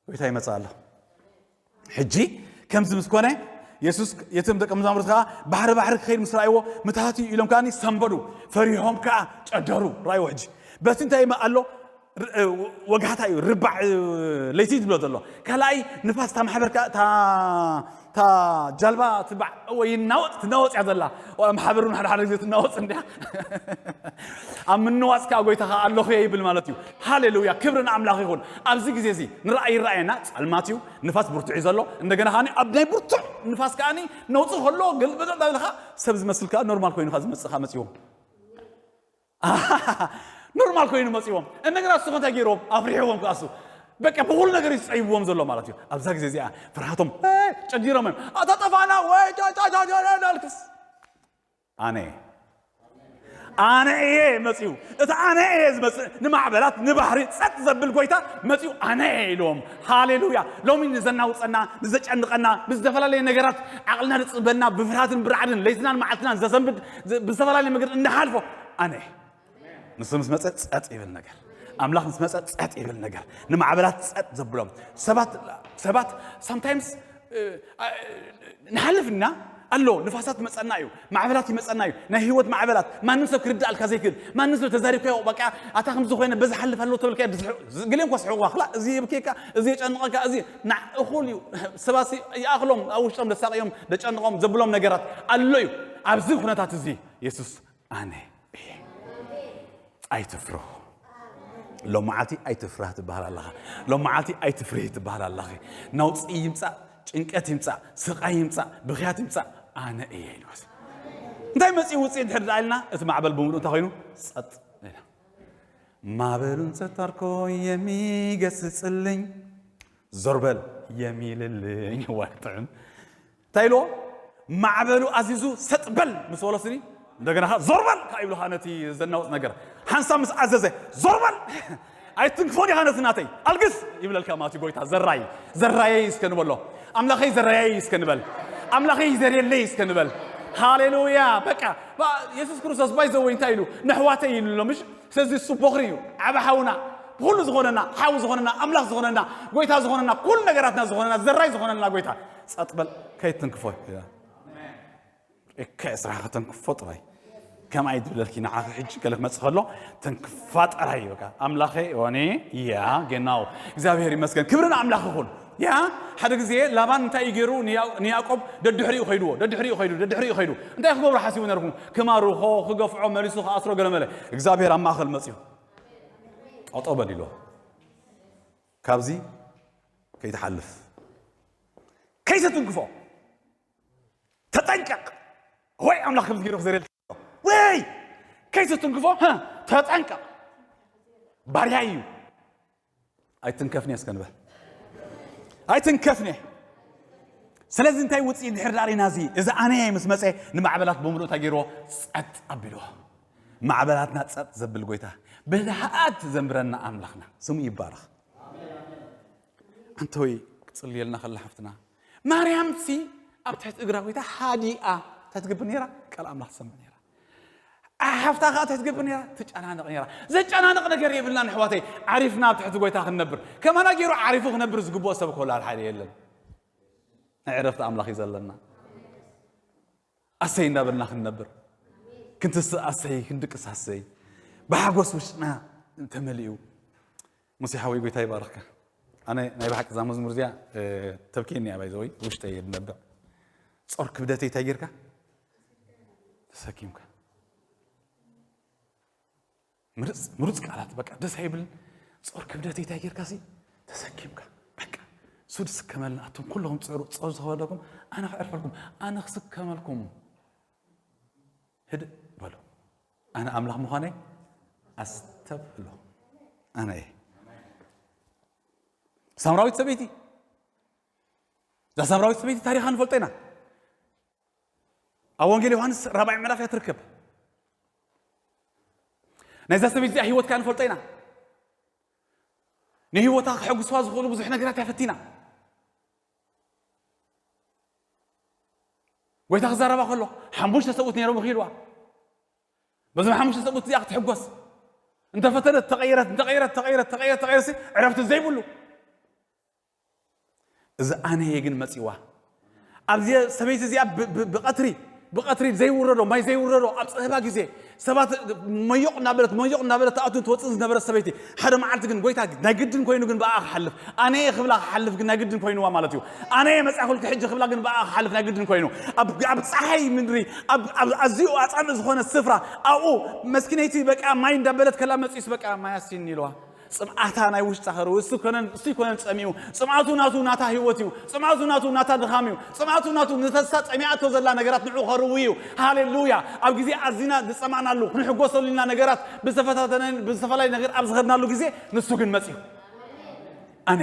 ጎይታ ይመጽእ ኣሎ። ሕጂ ከምዚ ምስ ኮነ የሱስ የቶም ደቀ መዛሙርቲ ከዓ ባሕሪ ባሕሪ ክኸይድ ምስ ረኣይዎ ምትሃት እዩ ኢሎም ከዓኒ ሰንበዱ። ፈሪሖም ከዓ ጨደሩ። ረኣይዎ ሕጂ በቲ እንታይ ኣሎ ር- እ፣ ወጋሕታ እዩ ርባዕ እ፣ ለይቲ ዝብሎ ዘሎ ካልኣይ ንፋስ እታ ማሕበር ከ- እታ እታ ጃልባ ትባዕ ወይ ይናወጥ ትናወጥ እያ ዘላ። ዋላ ማሕበር እውን ሓደ ሓደ ግዜ ትናወጥ እንዲያ። ኣብ ምንዋፅ ከዓ ጎይታ ከዓ ኣለኹ እየ ይብል ማለት እዩ። ሃሌሉያ፣ ክብሪ ንኣምላኽ ይኹን። ኣብዚ ግዜ እዚ ንረኣይ ይረኣየና ጸልማት እዩ። ንፋስ ብርቱዕ እዩ ዘሎ። እንደገና ከዓ ኣብ ናይ ብርቱዕ ንፋስ ከዓ ነውፅእ ከሎ ገልበጠ እንዳበልካ ሰብ ዝመስል ከዓ ኖርማል ኮይኑ ከዓ ዝመፅእ ከዓ መፅዎም። ኖርማል ኮይኑ መፅዎም። እንደገና እሱ እንታይ ገይርዎም ኣፍሪሕዎም ከዓ እሱ በቃ ብኩሉ ነገር እዩ ዝፀይብዎም ዘሎ ማለት እዩ። ኣብዛ ግዜ እዚኣ ፍርሃቶም ጨዲሮም እዮም። ኣታ ጠፋና ወይ ዳልክስ ኣነ ኣነ እየ መፅኡ። እቲ ኣነ እየ ዝመፅእ። ንማዕበላት ንባህሪ ፀጥ ዘብል ጎይታ መፅኡ ኣነ እየ ኢልዎም። ሃሌሉያ። ሎሚ ንዘናውፀና ንዘጨንቐና ብዝተፈላለየ ነገራት ዓቕልና ዝፅበና ብፍርሃትን ብራዕድን ለይትናን መዓልትናን ዘሰንብድ ብዝተፈላለየ መገድ እንዳሓልፎ ኣነ እየ። ንሱ ምስ መፀ ፀጥ ይብል ነገር ኣምላኽ ምስ መፀ ፀጥ ይብል ነገር ንማዕበላት ፀጥ ዘብሎም ሰባት ሰባት sometimes ንሓልፍና ኣሎ። ንፋሳት መፀና እዩ። ማዕበላት ይመፀና እዩ። ናይ ህይወት ማዕበላት ማንም ሰብ ክርዳእልካ ዘይክእል ማንም ሰብ ተዛሪብካዮ በቃ ኣታ ከምዚ ኮይነ በዚ ሓልፍ ኣለዎ ተበልካዮ። ገሊኦም ኮ ስሕቑኻ ክላ እዚ የብኬካ እዚ የጨንቐካ እዚ እኹል እዩ። ሰባት ይኣኽሎም ኣብ ውሽጦም ደሳቕዮም ደጨንቖም ዘብሎም ነገራት ኣሎ እዩ። ኣብዚ ኩነታት እዚ የሱስ ኣነ እየ። ኣይትፍርሁ። ሎመዓልቲ ኣይትፍራህ ትበሃል ኣለኻ። ሎመዓልቲ ኣይትፍርሂ ትበሃል ኣለኺ። ናውፂ ይምፃእ፣ ጭንቀት ይምፃእ፣ ስቓይ ይምፃእ፣ ብኽያት ይምፃእ ኣነ እየ ኢልወስ። እንታይ መፂኡ ውፅኢት ድሕር ደኣ ኢልና እቲ ማዕበል ብምሉእ እንታይ ኮይኑ ፀጥ ኢላ ማዕበሉን ጸጥ አርኮ የሚገስጽልኝ ዞር በል የሚልልኝ ዋጥዕም እንታይ ኢልዎ ማዕበሉ ኣዚዙ ሰጥ በል ምስ በሎ ስኒ እንደገና ዞር በል ካ ይብልካ ነቲ ዘናውፅ ነገር ሓንሳብ ምስ ኣዘዘ ዞር በል ኣይትንክፎ ዲኻ ነቲ ናተይ ኣልግስ ይብለልካ ማለት እዩ ጎይታ ዘራይ ዘራየይ እስከ ንበሎ ኣምላኸይ ዘራየይ እስከ ንበል ኣምላኸይ ዘርየለይ እስከ ንበል ሃሌሉያ በቃ የሱስ ክርስቶስ ባይዘወይ እንታይ ኢሉ ነሕዋተይ ኢሉ ኣሎ ምሽ ስለዚ እሱ ቦኽሪ እዩ ዓቢ ሓውና ብኩሉ ዝኾነና ሓው ዝኾነና ኣምላኽ ዝኾነና ጎይታ ዝኾነና ኩሉ ነገራትና ዝኾነና ዘራይ ዝኾነና ጎይታ ጸጥ በል ከይትንክፎ እካ ስራሕኻ ተንክፎ ጥራይ ከምኣይ ዝብለልኪ ንዓኺ ሕጂ ገለ ክመፅእ ከሎ ተንክፋ ጥራይ በቃ ኣምላኸ ወኔ እያ ጌናው እግዚኣብሔር ይመስገን ክብሪ ንኣምላኽ ይኹን ያ ሓደ ግዜ ላባን እንታይ እዩ ገይሩ ንያዕቆብ ደድሕሪኡ ኸይድዎ ደድሕሪኡ ኸይዱ ደድሕሪኡ ኸይዱ እንታይ ክገብሩ ሓሲቡ ነርኩም ክማርኾ ክገፍዖ መሊሱ ክኣስሮ ገለመለ እግዚኣብሔር ኣብ ማእኸል መፅዩ ጠጠው በል ኢልዎ ካብዚ ከይትሓልፍ ከይትትንክፎ ተጠንቀቕ ወይ ኣምላኽ ከምዚ ገይሩ ክዘርየልካ ወይ ከይትትንክፎ ተጠንቀቕ ባርያ እዩ ኣይትንከፍኒ እስከ ንበል ኣይትንከፍኒ ስለዚ እንታይ ውፅኢ ድሕር ዳሪና እዚ እዚ ኣነ ምስ መፀ ንማዕበላት ብምሉእ እንታይ ገይርዎ ፀጥ ኣቢልዎ ማዕበላትና ፀጥ ዘብል ጎይታ ብድሃኣት ዘንብረና ኣምላኽና ስሙ ይባረኽ ኣንተ ወይ ክፅልየልና ከላ ሓፍትና ማርያም ሲ ኣብ ትሕቲ እግራ ጎይታ ሃዲኣ እንታይ ትገብር ነራ ቃል ኣምላኽ ትሰምዕ ነራ ሓፍታ ከዓ እንታይ ትገብር ነራ ትጨናነቕ ነራ ዘጨናነቕ ነገር የብልና ንሕዋተይ ዓሪፍና ኣብ ትሕቲ ጎይታ ክንነብር ከማና ገይሩ ዓሪፉ ክነብር ዝግብኦ ሰብ ከላል ሓደ የለን ናይ ዕረፍቲ ኣምላኽ እዩ ዘለና ኣሰይ እንዳበልና ክንነብር ክንትስእ ኣሰይ ክንድቅስ ኣሰይ ብሓጎስ ውሽጥና ተመሊኡ ሙሴ ሓወይ ጎይታ ይባርኽካ ኣነ ናይ ብሓቂ እዛ መዝሙር እዚኣ ተብኬኒ እያ ባይዘወይ ውሽጠይ እየ ዝነብዕ ጾር ክብደተይ እንታይ ጌርካ ተሰኪምካ ምርፅ ምሩፅ ቃላት በቃ ደስ ኣይብልን ጾር ክብደተይ እንታይ ጌርካ ሲ ተሰኪምካ በቃ ሱድ ስከመልና ኣቶም ኩለኹም ፅዕሩ ጾር ዝኸበደኩም ኣነ ክዕርፈልኩም ኣነ ክስከመልኩም ህድእ በሉ ኣነ ኣምላኽ ምዃነይ ኣስተብህሎ ኣነ እየ። ሳምራዊት ሰበይቲ፣ እዛ ሳምራዊት ሰበይቲ ታሪኻ ንፈልጦ ኢና። ኣብ ወንጌል ዮሃንስ ራብዓይ ምዕራፍ እያ ትርከብ። ናይዛ ሰበይቲ እዚኣ ህይወት ከኣ ንፈልጦ ኢና። ንህይወታ ክሕጉስዋ ዝኽእሉ ብዙሕ ነገራት እያ ፈቲና። ጎይታ ክዛረባ ከሎ ሓሙሽተ ሰብኡት ነይሮም ይኽኢልዋ። በዞም ሓሙሽተ ሰብኡት እዚኣ ክትሕጎስ እንተፈተነት፣ ተቐይረት፣ እንተቐይረት፣ ተቐይረት፣ ተቐይረት፣ ተቐይረት፣ ዕረፍቲ ዘይብሉ። እዚ ኣነየ ግን መጺዋ። ኣብዚ ሰበይቲ እዚኣ ብ- ብ- ብቐትሪ ብቐትሪ ዘይውረዶ ማይ ዘይውረዶ ኣብ ጸህባ ግዜ ሰባት መዮቕ እናበለት መዮቕ እናበለት ትኣቱን ትወጽእን ዝነበረት ሰበይቲ፣ ሓደ መዓልቲ ግን ጎይታ ናይ ግድን ኮይኑ ግን ብኣ ክሓልፍ፣ ኣነየ ክብላ ክሓልፍ ግን ናይ ግድን ኮይኑዋ ማለት እዩ። ኣነየ መጻኹልኪ ሕጂ ክብላ ግን ብኣ ክሓልፍ ናይ ግድን ኮይኑ፣ ኣብ ኣብ ጸሓይ ምድሪ፣ ኣብ ኣብ ኣዝዩ ኣጻምእ ዝኾነ ስፍራ፣ ኣብኡ መስኪነይቲ በቃ ማይ እንዳበለት ከላ መጺስ በቃ ማይ ኣስቲኒ ኢልዋ። ጽምኣታ ናይ ውሽጣ ከርዊ እሱ ኮነን እሱ ኮነን ጸሚኡ። ጽምኣቱ ናቱ ናታ ህይወት እዩ። ጽምኣቱ ናቱ ናታ ድኻም እዩ። ጽምኣቱ ናቱ ንተሳ ጸሚኣቶ ዘላ ነገራት ንዑ ከርዊ እዩ። ሃሌሉያ። ኣብ ግዜ ኣዚና ዝጸማእናሉ ክንሕጎሰሉ ኢና ነገራት ብዝተፈታተነን ብዝተፈላለየ ነገር ኣብ ዝኸድናሉ ግዜ ንሱ ግን መጺኡ። ኣነ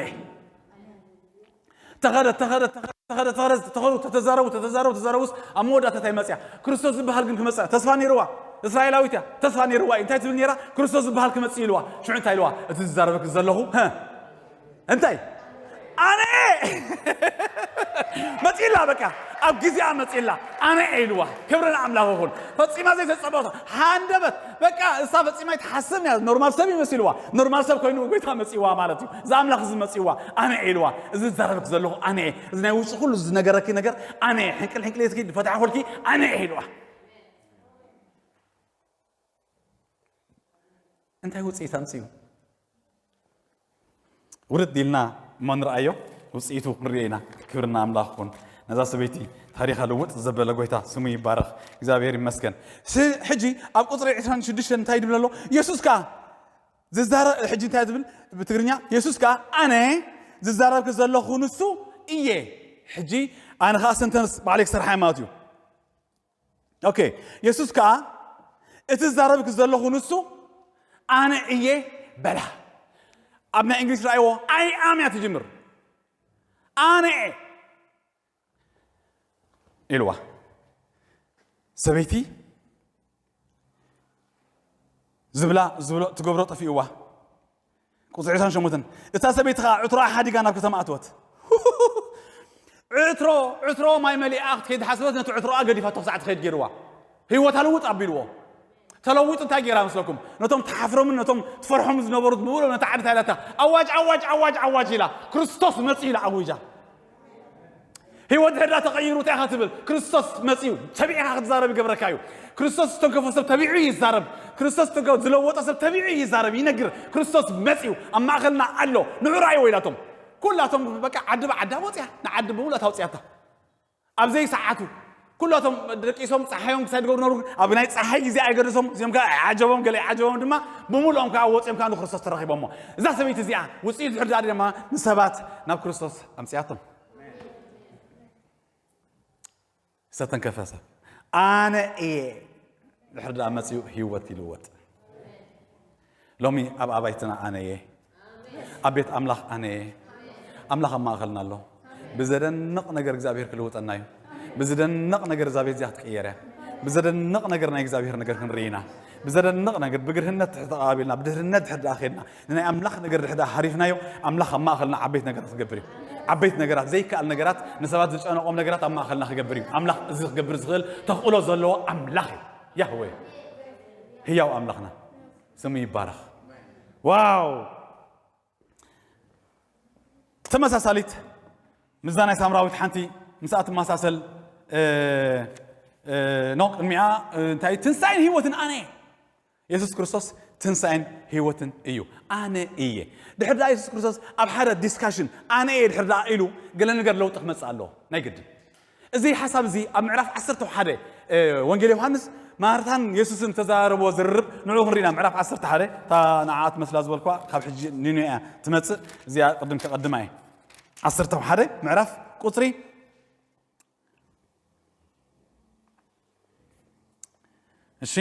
ተኸደ ተኸደ ተኸደ ተኸደ ተኸደ ተኸዱ ተተዛረቡ ተተዛረቡ ተዛረቡስ ኣብ መወዳእታ እንታይ መጽያ? ክርስቶስ ዝበሃል ግን ክመጽእ ተስፋ ነይርዋ። እስራኤላዊት እያ። ተስፋ ነይርዋ እዩ። እንታይ ትብል ነይራ? ክርስቶስ ዝበሃል ክመጽእ ኢልዋ። ሽዑ እንታይ ኢልዋ? እቲ ዝዛረበክ ዘለኹ ሀ እንታይ ኣነ መጺላ በቃ ኣብ ግዜኣ መጺላ ኣነ ኢልዋ። ክብሪ ንኣምላኽ ይኹን። ፈጺማ ዘይተጸበቶ ሃንደበት በቃ እሳ ፈጺማ ይትሓስብ እያ። ኖርማል ሰብ ይመሲልዋ። ኖርማል ሰብ ኮይኑ ጎይታ መጺዋ ማለት እዩ። እዛ ኣምላኽ እዚ መጺዋ ኣነ ኢልዋ። እዚ ዝዛረበክ ዘለኹ ኣነ እየ። እዚ ናይ ውሽጢ ኩሉ ዝነገረኪ ነገር ኣነ እየ። ሕንቅል ሕንቅል የትኪ ፈታሕኮልኪ ኣነ እየ ኢልዋ። እንታይ ውፅኢት ኣምፅኡ? ውርድ ኢልና እሞ ንርኣዮ። ውፅኢቱ ክንሪኦ ኢና። ክብርና ኣምላኽ ይኹን። ነዛ ሰበይቲ ታሪኻ ልውጥ ዘበለ ጎይታ ስሙ ይባረኽ። እግዚኣብሔር ይመስገን። ስ- ሕጂ ኣብ ቁፅሪ ዕስራን ሽዱሽተን እንታይ ይብል ኣሎ? የሱስ ከኣ ዝዛረ- ሕጂ እንታይ ትብል ብትግርኛ? የሱስ ከኣ ኣነ ዝዛረብክ ዘለኹ ንሱ እየ። ሕጂ ኣነ ከኣ ሰንተንስ ባዕለይ ክሰርሓ ማለት እዩ። ኦኬ። የሱስ ከኣ እቲ ዝዛረብክ ዘለኹ ንሱ ኣነ እየ በላ። ኣብ ናይ እንግሊዝ ረኣይዎ ኣይ ኣም እያ ትጅምር። ኣነ እየ ኢልዋ። ሰበይቲ ዝብላ ዝብሎ ትገብሮ ጠፊእዋ። ቁፅሪ ዕስራን ሸሞንተን እታ ሰበይቲ ከዓ ዕትሮኣ ሓዲጋ ናብ ከተማ ኣትወት። ዕትሮ ዕትሮ ማይ መሊኣ ክትከይድ ሓሰበት፣ ነቲ ዕትሮኣ ገዲፋቶ ክሳዕ ትኸይድ ገይርዋ። ህይወታ ልውጥ ኣቢልዎ። ተለዊጡ እንታይ ገይራ መስለኩም? ነቶም ትሓፍሮምን ነቶም ትፈርሖም ዝነበሩት ብምሉእ ነታ ዓዲ እንታይ ኢላታ? ኣዋጅ ኣዋጅ ኣዋጅ ኣዋጅ ኢላ ክርስቶስ መፂኡ ኢላ ኣዊጃ። ህይወት ድሕር ዳ ተቐይሩ እንታይ ኢኻ ትብል? ክርስቶስ መፂኡ ተቢዕኻ ክትዛረብ ይገብረካ እዩ። ክርስቶስ ዝተንከፎ ሰብ ተቢዑ ይዛረብ። ክርስቶስ ዝተንከፎ ዝለወጠ ሰብ ተቢዑ ይዛረብ፣ ይነግር። ክርስቶስ መፂኡ ኣብ ማእኸልና ኣሎ፣ ንዑ ረኣይዎ ኢላቶም። ኩላቶም በቃ ዓዲ ብዓዳ ወፅያ ንዓዲ ብምሉእ ኣውፅያታ። ኣብ ዘይሰዓቱ ኩላቶም ደቂሶም ፀሓዮም ክሳይ ዝገብሩ ነበሩ። ኣብ ናይ ፀሓይ ግዜ ኣይገደሶም። እዚኦም ከ ኣይዓጀቦም፣ ገለ ኣይዓጀቦም ድማ ብምሉኦም ከዓ ወፂኦም ከዓ ንክርስቶስ ተረኺቦሞ። እዛ ሰበይቲ እዚኣ ውፅኢት ድሕር ዳኣ ድማ ንሰባት ናብ ክርስቶስ ኣምፅያቶም። ዝተተንከፈ ሰብ ኣነ እየ ድሕር ዳኣ መፅኡ ህይወት ይልወጥ። ሎሚ ኣብ ኣባይትና ኣነ እየ፣ ኣብ ቤት ኣምላኽ ኣነ እየ። ኣምላኽ ኣብ ማእኸልና ኣሎ። ብዘደንቕ ነገር እግዚኣብሔር ክልውጠና እዩ። ብዝደንቕ ነገር እዛ ቤት እዚኣ ክትቅየር እያ። ብዘደንቕ ነገር ናይ እግዚኣብሔር ነገር ክንርኢ ኢና። ብዘደንቕ ነገር ብግርህነት ትሕቲ ተቓቢልና ብድህርነት ድሕር ደኣ ኸድና ንናይ ኣምላኽ ነገር ድሕር ደኣ ሃሪፍናዮ ኣምላኽ ኣብ ማእኸልና ዓበይት ነገራት ክገብር እዩ። ዓበይት ነገራት ዘይከኣል ነገራት ንሰባት ዝጨነቖም ነገራት ኣብ ማእኸልና ክገብር እዩ። ኣምላኽ እዚ ክገብር ዝኽእል ተኽእሎ ዘለዎ ኣምላኽ እዩ። ያህወ ህያው ኣምላኽና ስሙ ይባረኽ። ዋው ተመሳሳሊት ምስዛ ናይ ሳምራዊት ሓንቲ ምስኣ ትመሳሰል ኖ ቅድሚኣ እንታይ ትንሳኤን ህይወትን ኣነ እየ። የሱስ ክርስቶስ ትንሳኤን ህይወትን እዩ። ኣነ እየ። ድሕር ደኣ የሱስ ክርስቶስ ኣብ ሓደ ዲስካሽን ኣነ እየ ድሕር ደኣ ኢሉ ገለ ነገር ለውጢ ክመጽእ ኣለዎ ናይ ግድን። እዚ ሓሳብ እዚ ኣብ ምዕራፍ ዓሰርተ ሓደ ወንጌል ዮሃንስ ማርታን የሱስን ተዛረብዎ ዝርርብ ንዑ ክንርኢና። ምዕራፍ ዓሰርተ ሓደ እታ ንዓኣ ትመስላ ዝበልኳ ካብ ሕጂ ኒኖ እያ ትመጽእ። እዚኣ ቅድም ከቐድማ እየ። ዓሰርተ ሓደ ምዕራፍ ቁጽሪ እሺ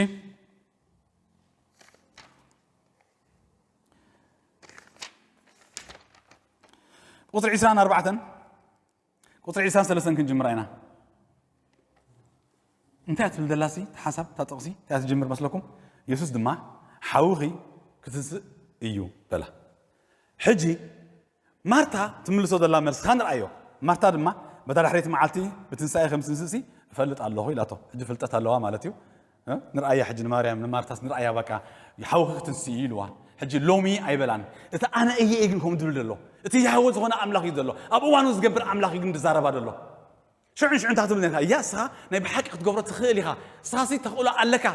ቁፅሪ ዕስራን ኣርባዕተን፣ ቁፅሪ ዕስራን ሰለስተን ክንጅምራ ኢና። እንታይ ትብል ዘላሲ ሓሳብ እታ ጥቕሲ እንታይ ትጅምር መስለኩም? የሱስ ድማ ሓውኺ ክትንስእ እዩ በላ። ሕጂ ማርታ ትምልሶ ዘላ መልስኻ ንርኣዮ። ማርታ ድማ በታ ዳሕረይቲ መዓልቲ ብትንሳኤ ከም ትንስእሲ እፈልጥ ኣለኹ ኢላቶ። ሕጂ ፍልጠት ኣለዋ ማለት እዩ። እ? ንርኣያ ሕጂ ንማርያም ንማርታስ ንርኣያ በቃ ሓውኺ ክትንስእ እዩ ኢልዋ። ሕጂ ሎሚ ኣይበላን። እቲ ኣነ እየ ግን ከምኡ ዝብል ዘሎ። እቲ ያህወ ዝኾነ ኣምላኽ እዩ ዘሎ። ኣብ እዋኑ ዝገብር ኣምላኽ እዩ ግን ዝዛረባ ዘሎ። ሽዑን ሽዑን እንታይ ክትብል ነርካ? እያ እስኻ ናይ ብሓቂ ክትገብሮ ትኽእል ኢኻ። እስኻሲ ተኽእሎ ኣለካ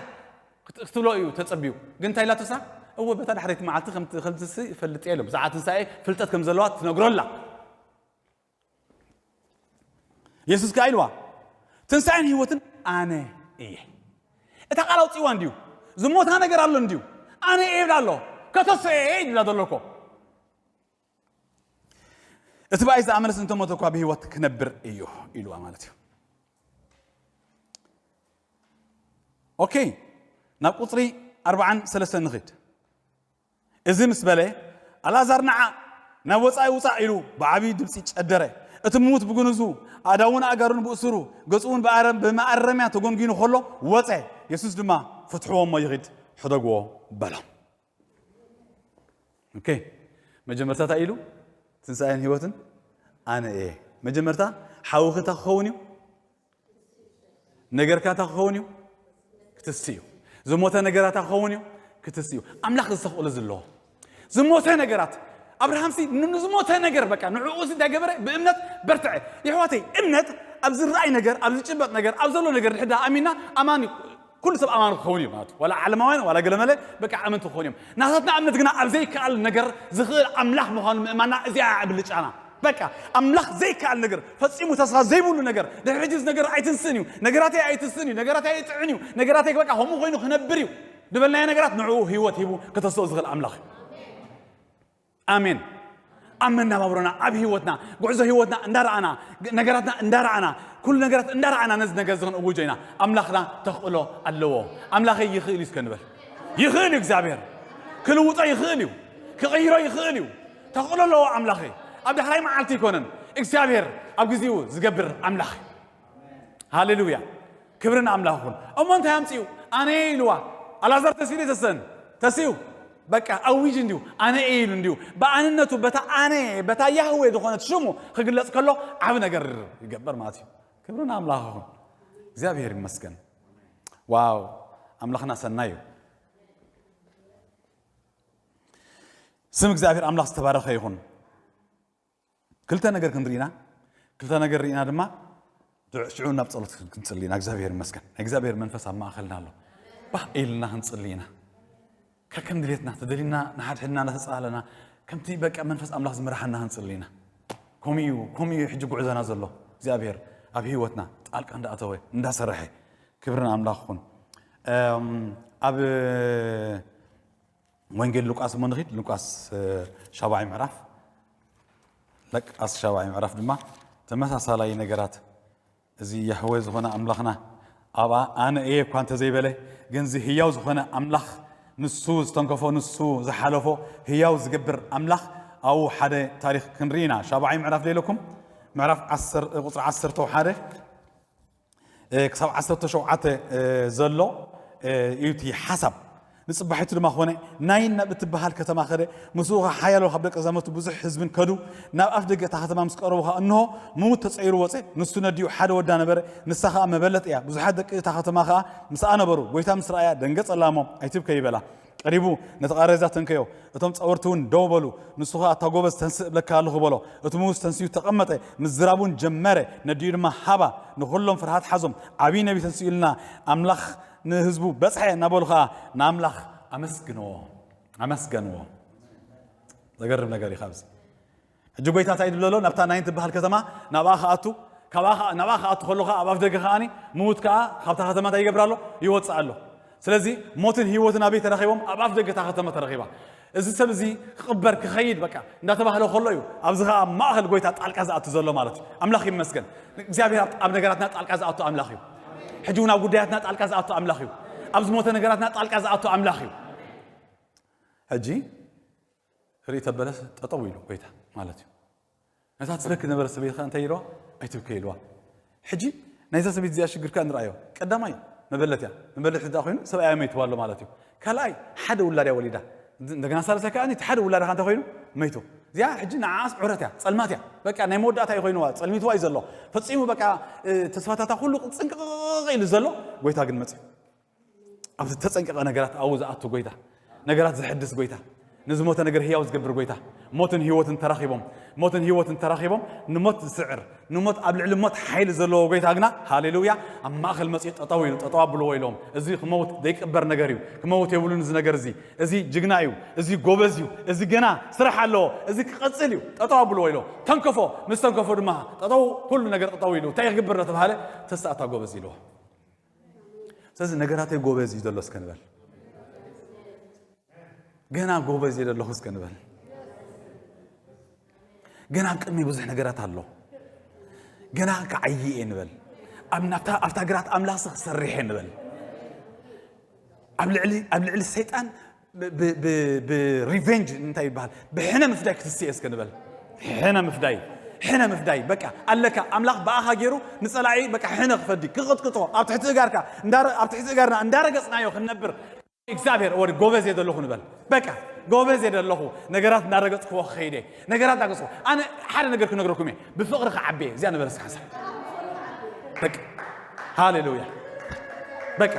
ክት- ክትብሎ እዩ ተጸቢዩ። ግን እንታይ ኢላቶ እሳ? እወ በታ ዳሕረይቲ መዓልቲ ከም ትኽልትሲ እፈልጥ እየ ኢሎም። ብዛዕባ ትንሳኤ ፍልጠት ከም ዘለዋ ትነግሮ ኣላ። የሱስ ከኣ ኢልዋ ትንሳኤን ህይወትን ኣነ እየ። እታ ቃል ኣውፅእዋ እንድዩ ዝሞታ ነገር ኣሎ እንድዩ ኣነ እየ ይብላ ኣሎ። ከተሰ እየ ይብላ ዘሎ እኮ። እቲ ብኣይ ዝኣመነስ እንተሞተ እኳ ብህይወት ክነብር እዩ ኢልዋ ማለት እዩ። ኦኬ፣ ናብ ቁፅሪ ኣርባዓን ሰለስተን ንኽድ። እዚ ምስ በለ ኣልኣዛር ንዓ ናብ ወፃኢ ውፃእ ኢሉ ብዓብዪ ድምፂ ጨደረ። እቲ ምዉት ብግንዙ ኣእዳውን ኣእጋሩን ብእሱሩ ገፁ እውን ብኣረ- ብመኣረምያ ተጎንጊኑ ከሎ ወፀ። የሱስ ድማ ፍትሕዎ እሞ ይኺድ ሕደግዎ በሎም። ኦኬ፣ መጀመርታ እንታይ ኢሉ? ትንሳኤን ህይወትን ኣነ እየ። መጀመርታ ሓውኺ እንታይ ክኸውን እዩ? ነገርካ እንታይ ክኸውን እዩ? ክትስ እዩ። ዝሞተ ነገራት እንታይ ክኸውን እዩ? ክትስ እዩ። ኣምላኽ ዝተኽእሉ ዘለዎ ዝሞተ ነገራት ኣብርሃምሲ ን- ንዝሞተ ነገር በቃ ንዕኡ ሲ እንታይ ገበረ? ብእምነት በርትዐ። የሕዋተይ እምነት ኣብ ዝረኣይ ነገር ኣብ ዝጭበጥ ነገር ኣብ ዘሎ ነገር ድሕዳ ኣሚና ኣማኒ ኩሉ ሰብ ኣማኒ ክኸውን እዩ ማለት እዩ። ዋላ ዓለማውያን ዋላ ገለመለ በቃ ኣመንቲ ክኾኑ እዮም። ናታትና እምነት ግና ኣብ ዘይከኣል ነገር ዝኽእል ኣምላኽ ምዃኑ ምእማና እዚኣ ብልጫና። በቃ ኣምላኽ ዘይከኣል ነገር ፈጺሙ ተስፋ ዘይብሉ ነገር ድሕሪ ሕጂ እዚ ነገር ኣይትንስእን እዩ፣ ነገራተይ ኣይትንስእን እዩ፣ ነገራተይ ኣይጥዕን እዩ፣ ነገራተይ በቃ ከምኡ ኮይኑ ክነብር እዩ ዝበልናዮ ነገራት ንዕኡ ህይወት ሂቡ ከተስኦ ዝኽእል ኣምላኽ እዩ። ኣሜን። ኣብ መናባብሮና ኣብ ህይወትና ጉዕዞ ህይወትና እንዳረኣና ነገራትና እንዳረኣና ኩሉ ነገራት እንዳረኣና ነዚ ነገር ዝኽን እውጆ ኢና። ኣምላኽና ተኽእሎ ኣለዎ። ኣምላኸይ ይኽእል እዩ እስከ ንበል። ይኽእል እዩ እግዚኣብሔር ክልውጦ ይኽእል እዩ። ክቕይሮ ይኽእል እዩ። ተኽእሎ ኣለዎ ኣምላኸይ። ኣብ ዳሕራይ መዓልቲ ኣይኮነን እግዚኣብሔር ኣብ ግዜኡ ዝገብር ኣምላኽ እዩ። ሃሌሉያ። ክብሪ ንኣምላኽ ይኹን። እሞ እንታይ ኣምፅኡ ኣነ ኢልዋ ኣላዛር ተሲኡ ተሰን ተሲኡ በቃ ኣዊጅ እንዲሁ ኣነ እየ ኢሉ እንዲሁ ብኣንነቱ በታ ኣነ በታ ያህዌ ዝኾነት ሽሙ ክግለፅ ከሎ ዓብ ነገር ይገበር ማለት እዩ። ክብሪ ንኣምላኽ ይኹን። እግዚኣብሔር ይመስገን። ዋው ኣምላኽና ሰናይ እዩ። ስም እግዚኣብሔር ኣምላኽ ዝተባረኸ ይኹን። ክልተ ነገር ክንርኢ ኢና። ክልተ ነገር ርኢና ድማ ሽዑ ናብ ፀሎት ክንፅሊ ኢና። እግዚኣብሔር ይመስገን ናይ እግዚኣብሔር መንፈስ ኣብ ማእኸልና ኣሎ። ባህ ኢልና ክንፅሊ ኢና። ከከም ድሌትና ተደሊና ንሓድሕድና እናተፃለና ከምቲ በቃ መንፈስ ኣምላኽ ዝመርሓና ክንፅሊ ኢና። ከምኡ እዩ ከምኡ እዩ ሕጂ ጉዕዞና ዘሎ። እግዚኣብሔር ኣብ ህይወትና ጣልቃ እንዳኣተወ እንዳሰርሐ። ክብርን ኣምላኽ ይኹን። ኣብ ወንጌል ሉቃስ እሞ ንኺድ። ሉቃስ ሻባይ ምዕራፍ ለቃስ ሻባይ ምዕራፍ ድማ ተመሳሳላይ ነገራት እዚ ያህወ ዝኾነ ኣምላኽና ኣብኣ ኣነ እየ እኳ እንተዘይበለ ግን እዚ ህያው ዝኾነ ኣምላኽ ንሱ ዝተንከፎ ንሱ ዝሓለፎ ህያው ዝገብር ኣምላኽ ኣብኡ ሓደ ታሪኽ ክንርኢ ኢና። ሻባይ ምዕራፍ ደለኩም ምዕራፍ ቁፅሪ ዓሰርተ ሓደ ክሳብ ዓሰርተ ሸውዓተ ዘሎ እዩ እቲ ሓሳብ። ንጽባሒቱ ድማ ኾነ ናይን ናብ እትበሃል ከተማ ኸደ፣ ምስኡ ኸዓ ሓያሎ ካብ ደቀ መዛሙርቱ ብዙሕ ህዝብን ከዱ። ናብ ኣፍ ደገ እታ ከተማ ምስ ቀረቡ ኸዓ እንሆ ምዉት ተጸይሩ ወጸ። ንሱ ነዲኡ ሓደ ወዳ ነበረ፣ ንሳ ኸዓ መበለት እያ። ብዙሓት ደቂ እታ ከተማ ኸዓ ምስኣ ነበሩ። ጐይታ ምስ ረኣያ ደንገጸላ እሞ ኣይትብከዪ በላ። ቀሪቡ ነቲ ቃሬዛ ተንከዮ። እቶም ጸወርቲ እውን ደው በሉ። ንሱ ኸኣ እታ ጐበዝ ተንስእ እብለካ ኣለኹ በሎ። እቲ ምዉት ተንሲኡ ተቐመጠ፣ ምዝራብ እውን ጀመረ። ነዲኡ ድማ ሃባ። ንኹሎም ፍርሃት ሓዞም። ዓብዪ ነቢ ተንሲኡ ኢልና ኣምላኽ ንህዝቡ በጽሐ እናበሉ ኸኣ ንኣምላኽ ኣመስግንዎ ኣመስገንዎ። ዘገርም ነገር እዩ። ካብዚ ሕጂ ጎይታ እንታይ ይብል ኣሎ? ናብታ ናይን ትበሃል ከተማ ናብኣ ክኣቱ፣ ናብኣ ክኣቱ ከሎ ከዓ ኣብ ኣፍ ደገ ከዓኒ ምዉት ከዓ ካብታ ከተማ እንታይ ይገብር ኣሎ? ይወፅእ ኣሎ። ስለዚ ሞትን ህይወትን ኣበይ ተረኺቦም? ኣብ ኣፍ ደገ እታ ከተማ ተረኺባ። እዚ ሰብ እዚ ክቕበር ክኸይድ በቃ እንዳተባህለ ከሎ እዩ ኣብዚ ከዓ ኣብ ማእኸል ጎይታ ጣልቃ ዝኣቱ ዘሎ ማለት እዩ። ኣምላኽ ይመስገን። እግዚኣብሔር ኣብ- ኣብ ነገራትና ጣልቃ ዝኣቱ ኣምላኽ እዩ። ሕጂ እውን ኣብ ጉዳያትና ጣልቃ ዝኣቱ ኣምላኽ እዩ። ኣብ ዝሞተ ነገራትና ጣልቃ ዝኣቱ ኣምላኽ እዩ። ሕጂ ክርኢ ተበለስ ጠጠው ኢሉ ጎይታ ማለት እዩ። ነታ ትበኪ ነበረ ሰበይቲ ከኣ እንታይ ኢልዋ? ኣይትብከ ኢልዋ። ሕጂ ናይዛ ሰበይቲ እዚኣ ሽግር ከኣ ንርኣዮ። ቀዳማይ መበለት እያ። መበለት ሕጂ ደኣ ኮይኑ ሰብኣያ መይትዋ ኣሎ ማለት እዩ። ካልኣይ ሓደ ውላድ እያ ወሊዳ። እንደገና ሳልሳይ ከኣ እቲ ሓደ ውላዳ ከ እንታይ ኮይኑ? መይቱ። እዚኣ ሕጂ ንዓኣስ ዑረት እያ፣ ጸልማት እያ። በቃ ናይ መወዳእታ እዩ ኮይንዋ፣ ጸልሚትዋ እዩ ዘሎ። ፈጺሙ በቃ፣ እ፣ ተስፋታታ ኩሉ ጽንቅቕ ኢሉ ዘሎ፣ ጎይታ ግን መጽዩ። ኣብዚ ተጸንቀቐ ነገራት ኣብኡ ዝኣቱ ጎይታ፣ ነገራት ዘሕድስ ጎይታ፣ ንዝሞተ ነገር ህያው ዝገብር ጎይታ፣ ሞትን ህይወትን ተራኺቦም፣ ሞትን ህይወትን ተራኺቦም ንሞት ዝስዕር፣ ንሞት ኣብ ልዕሊ ሞት ሓይሊ ዘለዎ ጎይታ ግና፣ ሃሌሉያ፣ ኣብ ማእከል መጺኡ ጠጠው ኢሉ፣ ጠጠው ኣብልዎ ኢሎም። እዚ ክመውት ዘይቅበር ነገር እዩ። ክመውት የብሉን እዚ ነገር እዚ። እዚ ጅግና እዩ። እዚ ጎበዝ እዩ። እዚ ገና ስራሕ ኣለዎ። እዚ ክቐጽል እዩ። ጠጠው ኣብልዎ ኢሎ። ተንከፎ፣ ምስ ተንከፎ ድማ ጠጠው፣ ኩሉ ነገር ጠጠው ኢሉ። እንታይ ክግብር ተባሃለ? ተስኣታ ጎበዝ ኢልዎ። ስለዚ ነገራተይ ጎበዝ እዩ ዘሎ እስከ ንበል። ገና ጎበዝ እየ ዘለኹ እስከ ንበል። ገና ኣብ ቅድሚ ብዙሕ ነገራት ኣሎ። ገና ክዓዪ እየ ንበል። ኣብ ናብታ ኣብታ ግራት ኣምላኽ ክሰርሕ እየ ንበል። ኣብ ልዕሊ ኣብ ልዕሊ ሰይጣን ብ- ብ- ብ- ብሪቨንጅ እንታይ ይበሃል? ብሕነ ምፍዳይ ክትስእ እየ እስከ ንበል። ሕነ ምፍዳይ፣ ሕነ ምፍዳይ። በቃ ኣለካ፣ ኣምላኽ ብኣኻ ገይሩ ንጸላኢ በቃ ሕነ ክፈዲ፣ ክቕጥቅጦ፣ ኣብ ትሕቲ እጋርካ እንዳረ- ኣብ ትሕቲ እጋርና እንዳረገጽናዮ ክንነብር እግዚኣብሔር ወዲ ጎበዝ እየ ዘለኹ ንበል። በቃ ጎበዝ እየ ዘለኹ፣ ነገራት እናረገጽክዎ ክኸይድ እየ። ነገራት እናገጽኩ ኣነ ሓደ ነገር ክነግረኩም እየ፣ ብፍቕሪ ክዓቢ እየ። እዚኣ ነበረ ሓሳብ። በቃ ሃሌሉያ። በቃ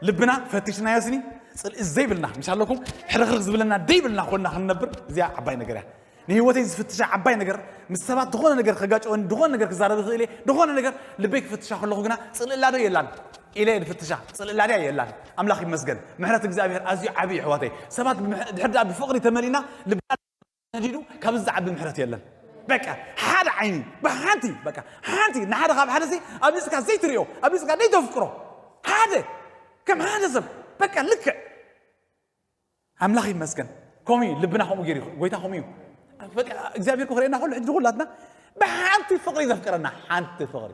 ልብና ፈቲሽናዮ ስኒ ጽልኢ ዘይብልና፣ ምስ ኣለኩም ሕርኽርኽ ዝብለና ደይብልና ኮንና ክንነብር፣ እዚኣ ዓባይ ነገር እያ። ንህይወተይ ዝፍትሻ ዓባይ ነገር፣ ምስ ሰባት ዝኾነ ነገር ከጋጨወኒ፣ ዝኾነ ነገር ክዛረብ ይኽእል እየ፣ ዝኾነ ነገር ልበይ ክፍትሻ ከለኹ ግና ጽልእላ ዶ የላን ኢለ እየ ዝፍትሻ። ጽልእላ ድያ የላን። ኣምላኽ ይመስገን። ምሕረት እግዚኣብሔር ኣዝዩ ዓቢ እዩ ኣሕዋተይ። ሰባት ብምሕ- ድሕር ደኣ ብፍቕሪ ተመሊእና ልብና ነዲዱ ካብዚ ዝዓቢ ምሕረት የለን። በቃ ሓደ ዓይኒ ብሓንቲ በቃ ሓንቲ ንሓደ ካብ ሓደ ሲ ኣብሊጽካ ዘይትሪኦ ኣብሊጽካ ዘይተፍቅሮ ሓደ ከም ሓደ ሰብ በቃ ልክዕ ኣምላኽ ይመስገን። ከምኡ እዩ ልብና ከምኡ ገይሩ ይኸ- ጎይታ ከምኡ እዩ። ፈጢ- እግዚኣብሔር ክርእየና ከሎ ሕጂ ንኹላትና ብሓንቲ ፍቕሪ ዘፍቅረና ሓንቲ ፍቕሪ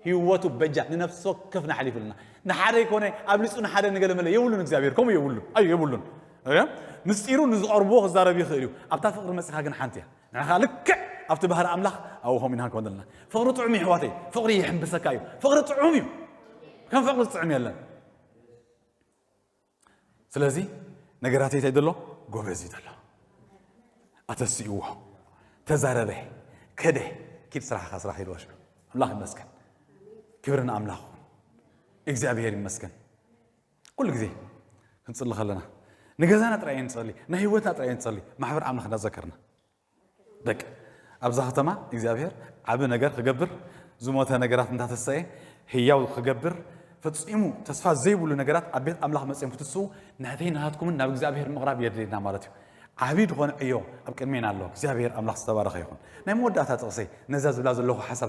ህይወቱ በጃ ንነፍሲ ወከፍና ሓሊፉልና ንሓደ ይኮነ ኣብሊጹ ንሓደ ንገለመለ የብሉን እግዚኣብሔር ከምኡ የብሉን ኣዩ የብሉን። ምስጢሩ ንዝቐርብዎ ክዛረብ ይኽእል እዩ። ኣብታ ፍቕሪ መጺኻ ግን ሓንቲ እያ። ንዓኻ ልክዕ ኣብቲ ባህሪ ኣምላኽ ኣብኡ ከምኡ ኢና ክንኮን ዘለና። ፍቕሪ ጥዑም እዩ ኣሕዋተይ። ፍቕሪ ይሕንብሰካ እዩ። ፍቕሪ ጥዑም እዩ። ከም ፍቕሪ ዝጥዕም የለን። ስለዚ ነገራተይ እንታይ ዘሎ ጎበዝ እዩ ዘሎ። ኣተስእዎ ተዛረበ ከደ ኪድ ስራሕኻ ስራሕ ኢልዎ ሽዑ ኣምላኽ ይመስገን። ክብሪ ንኣምላኽ ይኹን። እግዚኣብሔር ይመስገን። ኩሉ ግዜ ክንጽሊ ከለና ንገዛና ጥራይ ንጸሊ፣ ናይ ህይወትና ጥራይ ንጸሊ፣ ማሕበር ኣምላኽ እንዳዘከርና በቃ ኣብዛ ከተማ እግዚኣብሔር ዓቢ ነገር ክገብር ዝሞተ ነገራት እንዳተሰየ ህያው ክገብር ፈጺሙ ተስፋ ዘይብሉ ነገራት ኣብ ቤት ኣምላኽ መጺኦም ክትስኡ ናተይ ናትኩምን ናብ እግዚኣብሔር ምቕራብ የድልየና ማለት እዩ። ዓቢ ዝኾነ ዕዮ ኣብ ቅድሜና ኣሎ። እግዚኣብሔር ኣምላኽ ዝተባረኸ ይኹን። ናይ መወዳእታ ጥቕሰይ ነዛ ዝብላ ዘለኹ ሓሳብ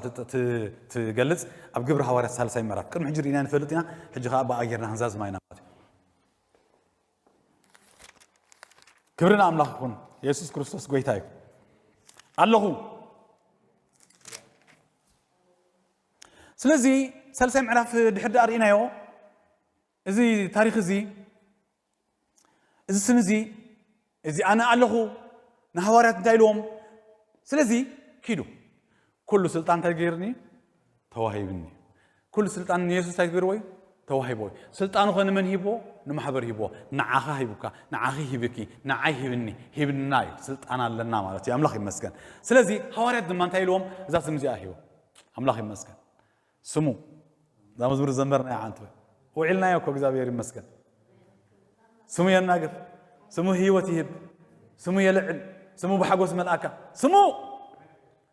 ትገልጽ ኣብ ግብሪ ሃዋርያት ሳልሳይ ምዕራፍ ቅድሚ ሕጂ ርኢና ንፈልጥ ኢና። ሕጂ ከዓ ብኣየርና ክንዛዝማ ኢና ማለት እዩ። ክብሪ ንኣምላኽ ይኹን። የሱስ ክርስቶስ ጎይታ እዩ። ኣለኹ። ስለዚ ሳልሳይ ምዕራፍ ድሕር ደኣ ርኢናዮ። እዚ ታሪኽ እዚ እዚ ስም እዚ እዚ ኣነ ኣለኹ ንሃዋርያት እንታይ ኢልዎም? ስለዚ ኪዱ ኩሉ ስልጣን እንታይ ገይርኒ ተዋሂብኒ። ኩሉ ስልጣን ንየሱስ እንታይ ገይርዎ እዩ? ተዋሂቦ እዩ። ስልጣኑ ኸ ንመን ሂብዎ? ንማሕበር ሂብዎ። ንዓኻ ሂቡካ፣ ንዓኺ ሂብኪ፣ ንዓይ ሂብኒ፣ ሂብና እዩ። ስልጣን ኣለና ማለት እዩ። ኣምላኽ ይመስገን። ስለዚ ሃዋርያት ድማ እንታይ ኢልዎም? እዛ ስም እዚኣ ሂቦ። ኣምላኽ ይመስገን። ስሙ እዛ መዝሙር ዘመርና ዓንተ ውዒልናዮ እኮ እግዚኣብሔር ይመስገን። ስሙ የናግፍ፣ ስሙ ህይወት ይህብ፣ ስሙ የልዕል፣ ስሙ ብሓጎስ መልኣካ። ስሙ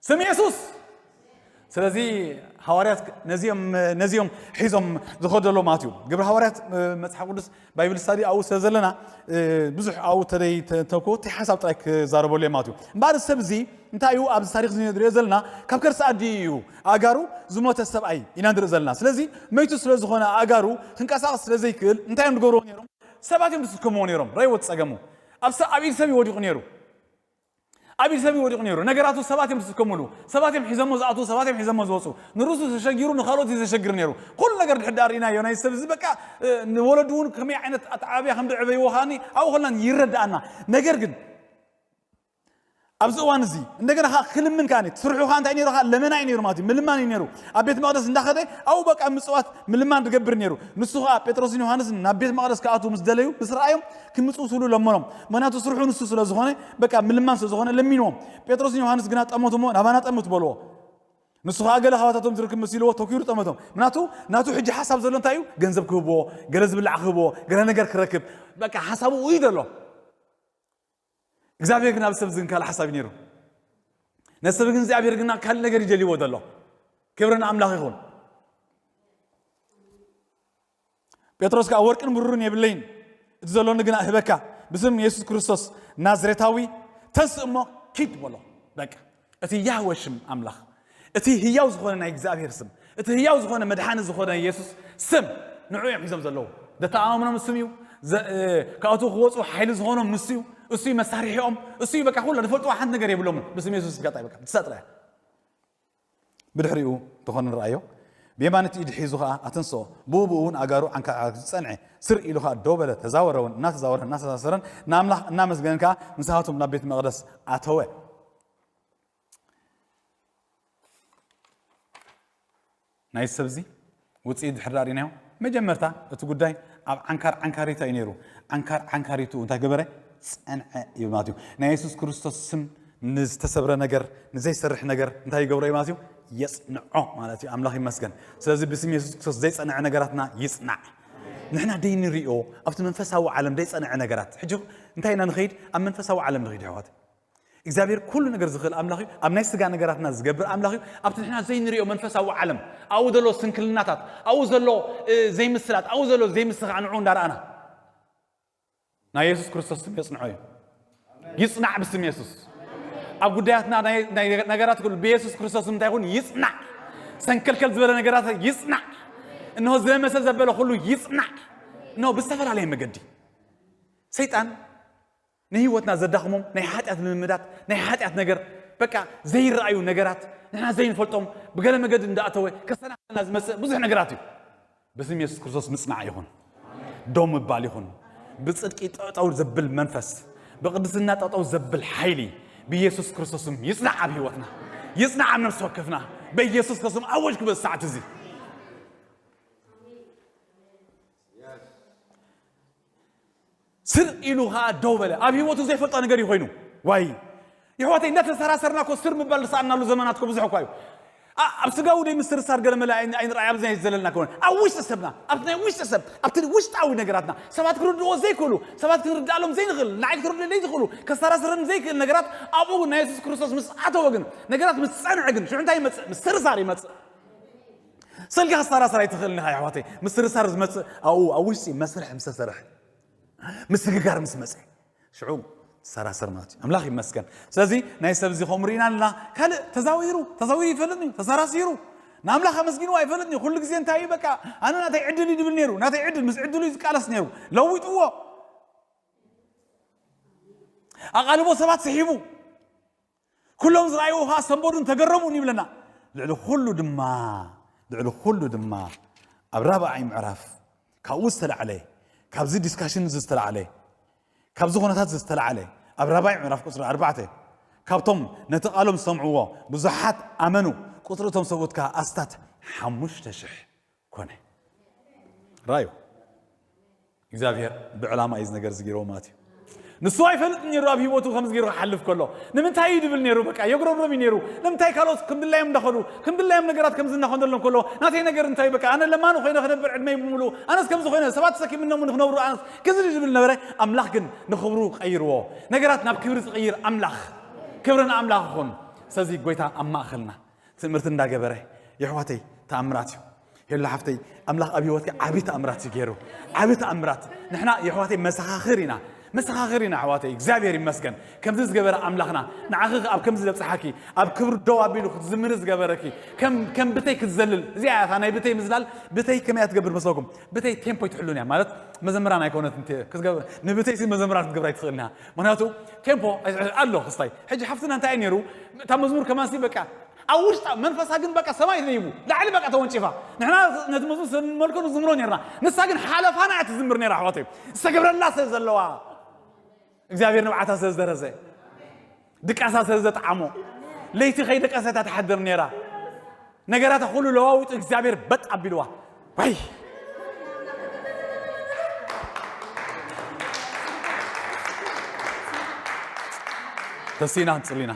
ስም የሱስ። ስለዚ ሃዋርያት ነዚኦም ነዚኦም ሒዞም ዝኸደሎ ማለት እዩ። ግብሪ ሃዋርያት መጽሓፍ ቅዱስ ባይብል ስታዲ ኣብኡ ስለ ዘለና ብዙሕ ኣብኡ ተደይ ተኮ እቲ ሓሳብ ጥራይ ክዛረበሉ እዮም ማለት እዩ። እምበኣር ሰብ እዚ እንታይ እዩ ኣብዚ ታሪክ እዚ ንሪኦ ዘለና ካብ ከርሲ ኣዲ እዩ ኣእጋሩ ዝሞተ ሰብኣይ ኢና ንርኢ ዘለና። ስለዚ መይቱ ስለ ዝኾነ ኣእጋሩ ክንቀሳቐስ ስለ ዘይክእል እንታይ እዮም ዝገብርዎ ነይሮም? ሰባት እዮም ዝስከምዎ ነይሮም። ረእይዎ ጸገሙ ኣብ ሰብ ኣብ ኢድ ሰብ እዩ ወዲቑ ነይሩ። ኣብ ኢድ ሰብ እዩ ወዲቑ ነይሩ። ነገራቱ ሰባት እዮም ዝስከምሉ። ሰባት እዮም ሒዘሞ ዝኣትዉ፣ ሰባት እዮም ሒዘሞ ዝወፁ። ንርእሱ ተሸጊሩ ንኻልኦት እዩ ዘሸግር ነይሩ። ኩሉ ነገር ድሕር ዳኣ ርኢናዮ ናይ ሰብ እዚ በቃ ንወለዱ እውን ከመይ ዓይነት ኣተዓባብያ ከም ዘዕበይዎ ከዓኒ ኣብኡ ከለና ይረድኣና። ነገር ግን ኣብዚ እዋን እዚ እንደገና ከዓ ክልምን ከዓ ስርሑ ከዓ እንታይ ነይሩ? ከዓ ለመና እዩ ነይሩ ማለት እዩ። ምልማን እዩ ነይሩ። ኣብ ቤት መቕደስ እንዳኸደ ኣብኡ በቃ ምጽዋት ምልማን ዝገብር ነይሩ። ንሱ ከዓ ጴጥሮስን ዮሃንስን ናብ ቤት መቕደስ ክኣትዉ ምስ ደለዩ፣ ምስ ረኣዮም፣ ክምጽኡ ስሉ ለመኖም። ምክንያቱ ስርሑ ንሱ ስለ ዝኾነ፣ በቃ ምልማን ስለ ዝኾነ ለሚንዎም። ጴጥሮስን ዮሃንስ ግና ጠመቱ እሞ ናባና ጠምት በልዎ። ንሱ ከዓ ገለ ካባታቶም ዝርክብ መሲልዎ ተኪሩ ጠመቶም። ምናቱ ናቱ ሕጂ ሓሳብ ዘሎ እንታይ እዩ? ገንዘብ ክህብዎ፣ ገለ ዝብላዕ ክህብዎ፣ ገለ ነገር ክረክብ፣ በቃ ሓሳቡ እዩ ዘሎ። እግዚኣብሔር ግን ኣብ ሰብ ዝን ካልእ ሓሳብ እዩ ነይሩ። ነሰብ ግን እግዚኣብሔር ግና ካልእ ነገር ይደልይዎ ዘሎ። ክብሪ ንኣምላኽ ይኹን። ጴጥሮስ ከዓ ወርቅን ብሩርን የብለይን፣ እቲ ዘሎኒ ግና እህበካ፣ ብስም የሱስ ክርስቶስ ናዝሬታዊ ተንስእ እሞ ኪድ በሎ። በቃ እቲ ያህወ ሽም ኣምላኽ፣ እቲ ህያው ዝኾነ ናይ እግዚኣብሔር ስም፣ እቲ ህያው ዝኾነ መድሓኒ ዝኾነ የሱስ ስም ንዑ እዮም ሒዞም ዘለዉ። ዘተኣማምኖም እሱ እዩ። ካብቱ ክወፁ ሓይሊ ዝኾኖም ንሱ እዩ። እሱ እዩ መሳርሒኦም። እሱ እዩ በቃ ኩሉ ዝፈልጥዋ ሓንቲ ነገር የብሎምን። ብስም የሱስ ጋጣ በቃ ትሳጥራ። ብድሕሪኡ ተኾነ ንረኣዮ። ብየማን እቲ ኢድ ሒዙ ኸዓ ኣተንስኦ። ብኡ ብኡ እውን ኣጋሩ ዓንካዓት ዝጸንዐ ስር ኢሉ ኸዓ ደው በለ። ተዛወረ እውን። እናተዛወረ እናተሳሰረን ንኣምላኽ እናመስገነን ከኣ ምሳኻቶም ናብ ቤት መቕደስ ኣተወ። ናይ ሰብዚ ውፅኢት ድሕር ዳኣ ሪናዮ። መጀመርታ እቲ ጉዳይ ኣብ ዓንካር ዓንካሪታ እዩ ነይሩ። ዓንካር ዓንካሪቱ እንታይ ገበረ? ጸንዐ ይብል ማለት እዩ። ናይ የሱስ ክርስቶስ ስም ንዝተሰብረ ነገር፣ ንዘይሰርሕ ነገር እንታይ ይገብሮ እዩ ማለት እዩ? የጽንዖ ማለት እዩ። ኣምላኽ ይመስገን። ስለዚ ብስም የሱስ ክርስቶስ ዘይጸንዐ ነገራትና ይጽናዕ። ንሕና ደይንሪኦ ኣብቲ መንፈሳዊ ዓለም ደይጸንዐ ነገራት። ሕጂ እንታይ ኢና ንኸይድ? ኣብ መንፈሳዊ ዓለም ንኸይድ ኣሕዋት። እግዚኣብሔር ኩሉ ነገር ዝኽእል ኣምላኽ እዩ። ኣብ ናይ ስጋ ነገራትና ዝገብር ኣምላኽ እዩ። ኣብቲ ንሕና ዘይንሪኦ መንፈሳዊ ዓለም፣ ኣብኡ ዘሎ ስንክልናታት፣ ኣብኡ ዘሎ ዘይምስላት፣ ኣብኡ ዘሎ ዘይምስኻዕ ንዑ እንዳረኣና ናይ የሱስ ክርስቶስ ስም የጽንዖ እዩ። ይጽናዕ ብስም የሱስ። ኣብ ጉዳያትና ናይ ነገራት ኩሉ ብየሱስ ክርስቶስ እንታይ ይኹን? ይጽናዕ። ሰንከልከል ዝበለ ነገራት ይጽናዕ። እንሆ ዝለመሰ ዘበለ ኩሉ ይጽናዕ። እንሆ ብዝተፈላለየ መገዲ ሰይጣን ንህይወትና ዘዳኽሞም ናይ ሓጢኣት ልምምዳት፣ ናይ ሓጢኣት ነገር፣ በቃ ዘይረኣዩ ነገራት፣ ንሕና ዘይንፈልጦም ብገለ መገዲ እንዳኣተወ ከሰናኸልና ዝመጽእ ብዙሕ ነገራት እዩ። ብስም የሱስ ክርስቶስ ምጽናዕ ይኹን፣ ደው ምባል ይኹን፣ ብጽድቂ ጠጠው ዘብል መንፈስ፣ ብቅድስና ጠጠው ዘብል ሓይሊ ብኢየሱስ ክርስቶስም ይጽናዕ ኣብ ህይወትና፣ ይጽናዕ ኣብ ነፍሲ ወከፍና። በኢየሱስ ክርስቶስም ኣወጅኩ በዚ ሰዓት እዚ። ስር ኢሉ ኸዓ ደው በለ። ኣብ ህይወቱ ዘይፈልጦ ነገር እዩ ኮይኑ። ዋይ የሕዋተይ፣ እንዳተሰራሰርና እኮ ስር ምባል ዝሰኣናሉ ዘመናት እኮ ብዙሕ እኳ እዩ። ኣብ ስጋዊ ደይ ምስርሳር ገለ መለ ኣይንረኣይ ኣብዚ ናይ ዘለልና ከሆነ ኣብ ውሽጢ ሰብና፣ ኣብቲ ናይ ውሽጢ ሰብ፣ ኣብቲ ውሽጣዊ ነገራትና ሰባት ክርድዎ ዘይክእሉ፣ ሰባት ክንርዳእሎም ዘይንኽእል፣ ንዓይ ክርድእለይ ዝኽእሉ፣ ከሰራስረን ዘይክእል ነገራት ኣብኡ ናይ የሱስ ክርስቶስ ምስ ኣተወ ግን፣ ነገራት ምስ ጸንዐ ግን ሽዑ እንታይ ይመጽእ? ምስርሳር ይመጽእ። ሰልካ ክሰራሰር ኣይትኽእልን ኢኻ የሕዋተይ። ምስርሳር ዝመጽእ ኣብኡ ኣብ ውሽጢ መስርሕ ምስ ተሰርሐ፣ ምስግጋር ምስ መጸ ሽዑ ትሰራሰር ማለት እዩ። ኣምላኽ ይመስገን። ስለዚ ናይ ሰብ እዚ ከምኡ ርኢና ኣለና። ካልእ ተዛዊሩ ተዛዊሩ ይፈልጥኒ ተሰራሲሩ ንኣምላኽ ኣመስጊንዎ ኣይፈልጥኒ። ኩሉ ግዜ እንታይ እዩ በቃ ኣነ ናተይ ዕድል እዩ ድብል ነይሩ። ናተይ ዕድል ምስ ዕድሉ እዩ ዝቃለስ ነይሩ። ለዊጥዎ ኣቓልቦ ሰባት ስሒቡ ኩሎም ዝረኣይዎ ኸዓ ሰንበዱን ተገረሙን ይብለና። ልዕሊ ኩሉ ድማ ልዕሊ ኩሉ ድማ ኣብ ራብዓይ ምዕራፍ ካብኡ ዝተላዕለ ካብዚ ዲስካሽን እዚ ዝተላዕለ ካብዚ ኩነታት እዚ ዝተላዕለ ኣብ ራብዓይ ምዕራፍ ቁፅሪ ኣርባዕተ ካብቶም ነቲ ቃሎም ዝሰምዕዎ ብዙሓት ኣመኑ ቁፅሪ እቶም ሰብኡት ከዓ ኣስታት ሓሙሽተ ሽሕ ኮነ። ራዩ እግዚኣብሔር ብዕላማ እዩ ነገር ዝገይርዎ ማለት እዩ። ንሱ ኣይፈልጥ ነይሩ ኣብ ህይወቱ ከምዚ ገይሩ ክሓልፍ ከሎ ንምንታይ እዩ ድብል ነይሩ? በቃ የጉረምረም እዩ ነይሩ። ንምንታይ ካልኦት ከምድላዮም እንዳኸዱ ከምድላዮም ነገራት ከምዚ እናኾነሎም ከሎ ናተይ ነገር እንታይ በቃ ኣነ ለማኑ ኮይነ ክነብር ዕድመይ ብምሉ ኣነስ ከምዚ ኮይነ ሰባት ተሰኪምኖም ንክነብሩ ኣነስ ክዚ ድብል ነበረ። ኣምላኽ ግን ንኽብሩ ቀይርዎ። ነገራት ናብ ክብሪ ዝቀይር ኣምላኽ። ክብሪ ንኣምላኽ ይኹን። ስለዚ ጎይታ ኣብ ማእኸልና ትምህርቲ እንዳገበረ የሕዋተይ ተኣምራት እዩ። ሄሎ ሓፍተይ ኣምላኽ ኣብ ህይወትካ ዓቢ ተኣምራት እዩ ገይሩ። ዓቢ ተኣምራት። ንሕና የሕዋተይ መሰኻኽር ኢና። መሰኻኽር ኢና ኣሕዋተይ። እግዚኣብሔር ይመስገን። ከምዚ ዝገበረ ኣምላኽና ንዓኺ ኣብ ከምዚ ዘብጽሓኪ ኣብ ክብሪ ደው ኣቢሉ ክትዝምሪ ዝገበረኪ ከም ከም ብተይ ክትዘልል እዚኣ እያ እታ ናይ ብተይ ምዝላል። ብተይ ከመይ እያ ትገብር መስለኩም? ብተይ ቴምፖ ይትሕሉን እያ ማለት መዘምራን ኣይኮነት ንብተይ ሲ መዘምራን ክትገብራ ኣይትኽእልና። ምክንያቱ ቴምፖ ኣሎ ክስታይ ሕጂ ሓፍትና እንታይ ነይሩ እታ መዝሙር ከማንሲ በቃ ኣብ ውሽጣ መንፈሳ ግን በቃ ሰማይ ተደይቡ ላዕሊ በቃ ተወንጭፋ። ንሕና ነቲ መዝሙር ስንመልኮ ንዝምሮ ነርና። ንሳ ግን ሓለፋና እያ ትዝምር ነራ ኣሕዋተይ። ዝተገብረላ ስለ ዘለዋ እግዚኣብሔር ንብዓታ ስለ ዝደረዘ ድቃሳ ስለ ዘጥዓሞ ለይቲ ከይደቀሰታ ትሓድር ነይራ። ነገራታ ኩሉ ለዋውጡ እግዚኣብሔር በጥ ኣቢልዋ። ወይ ተሲና ጽሊና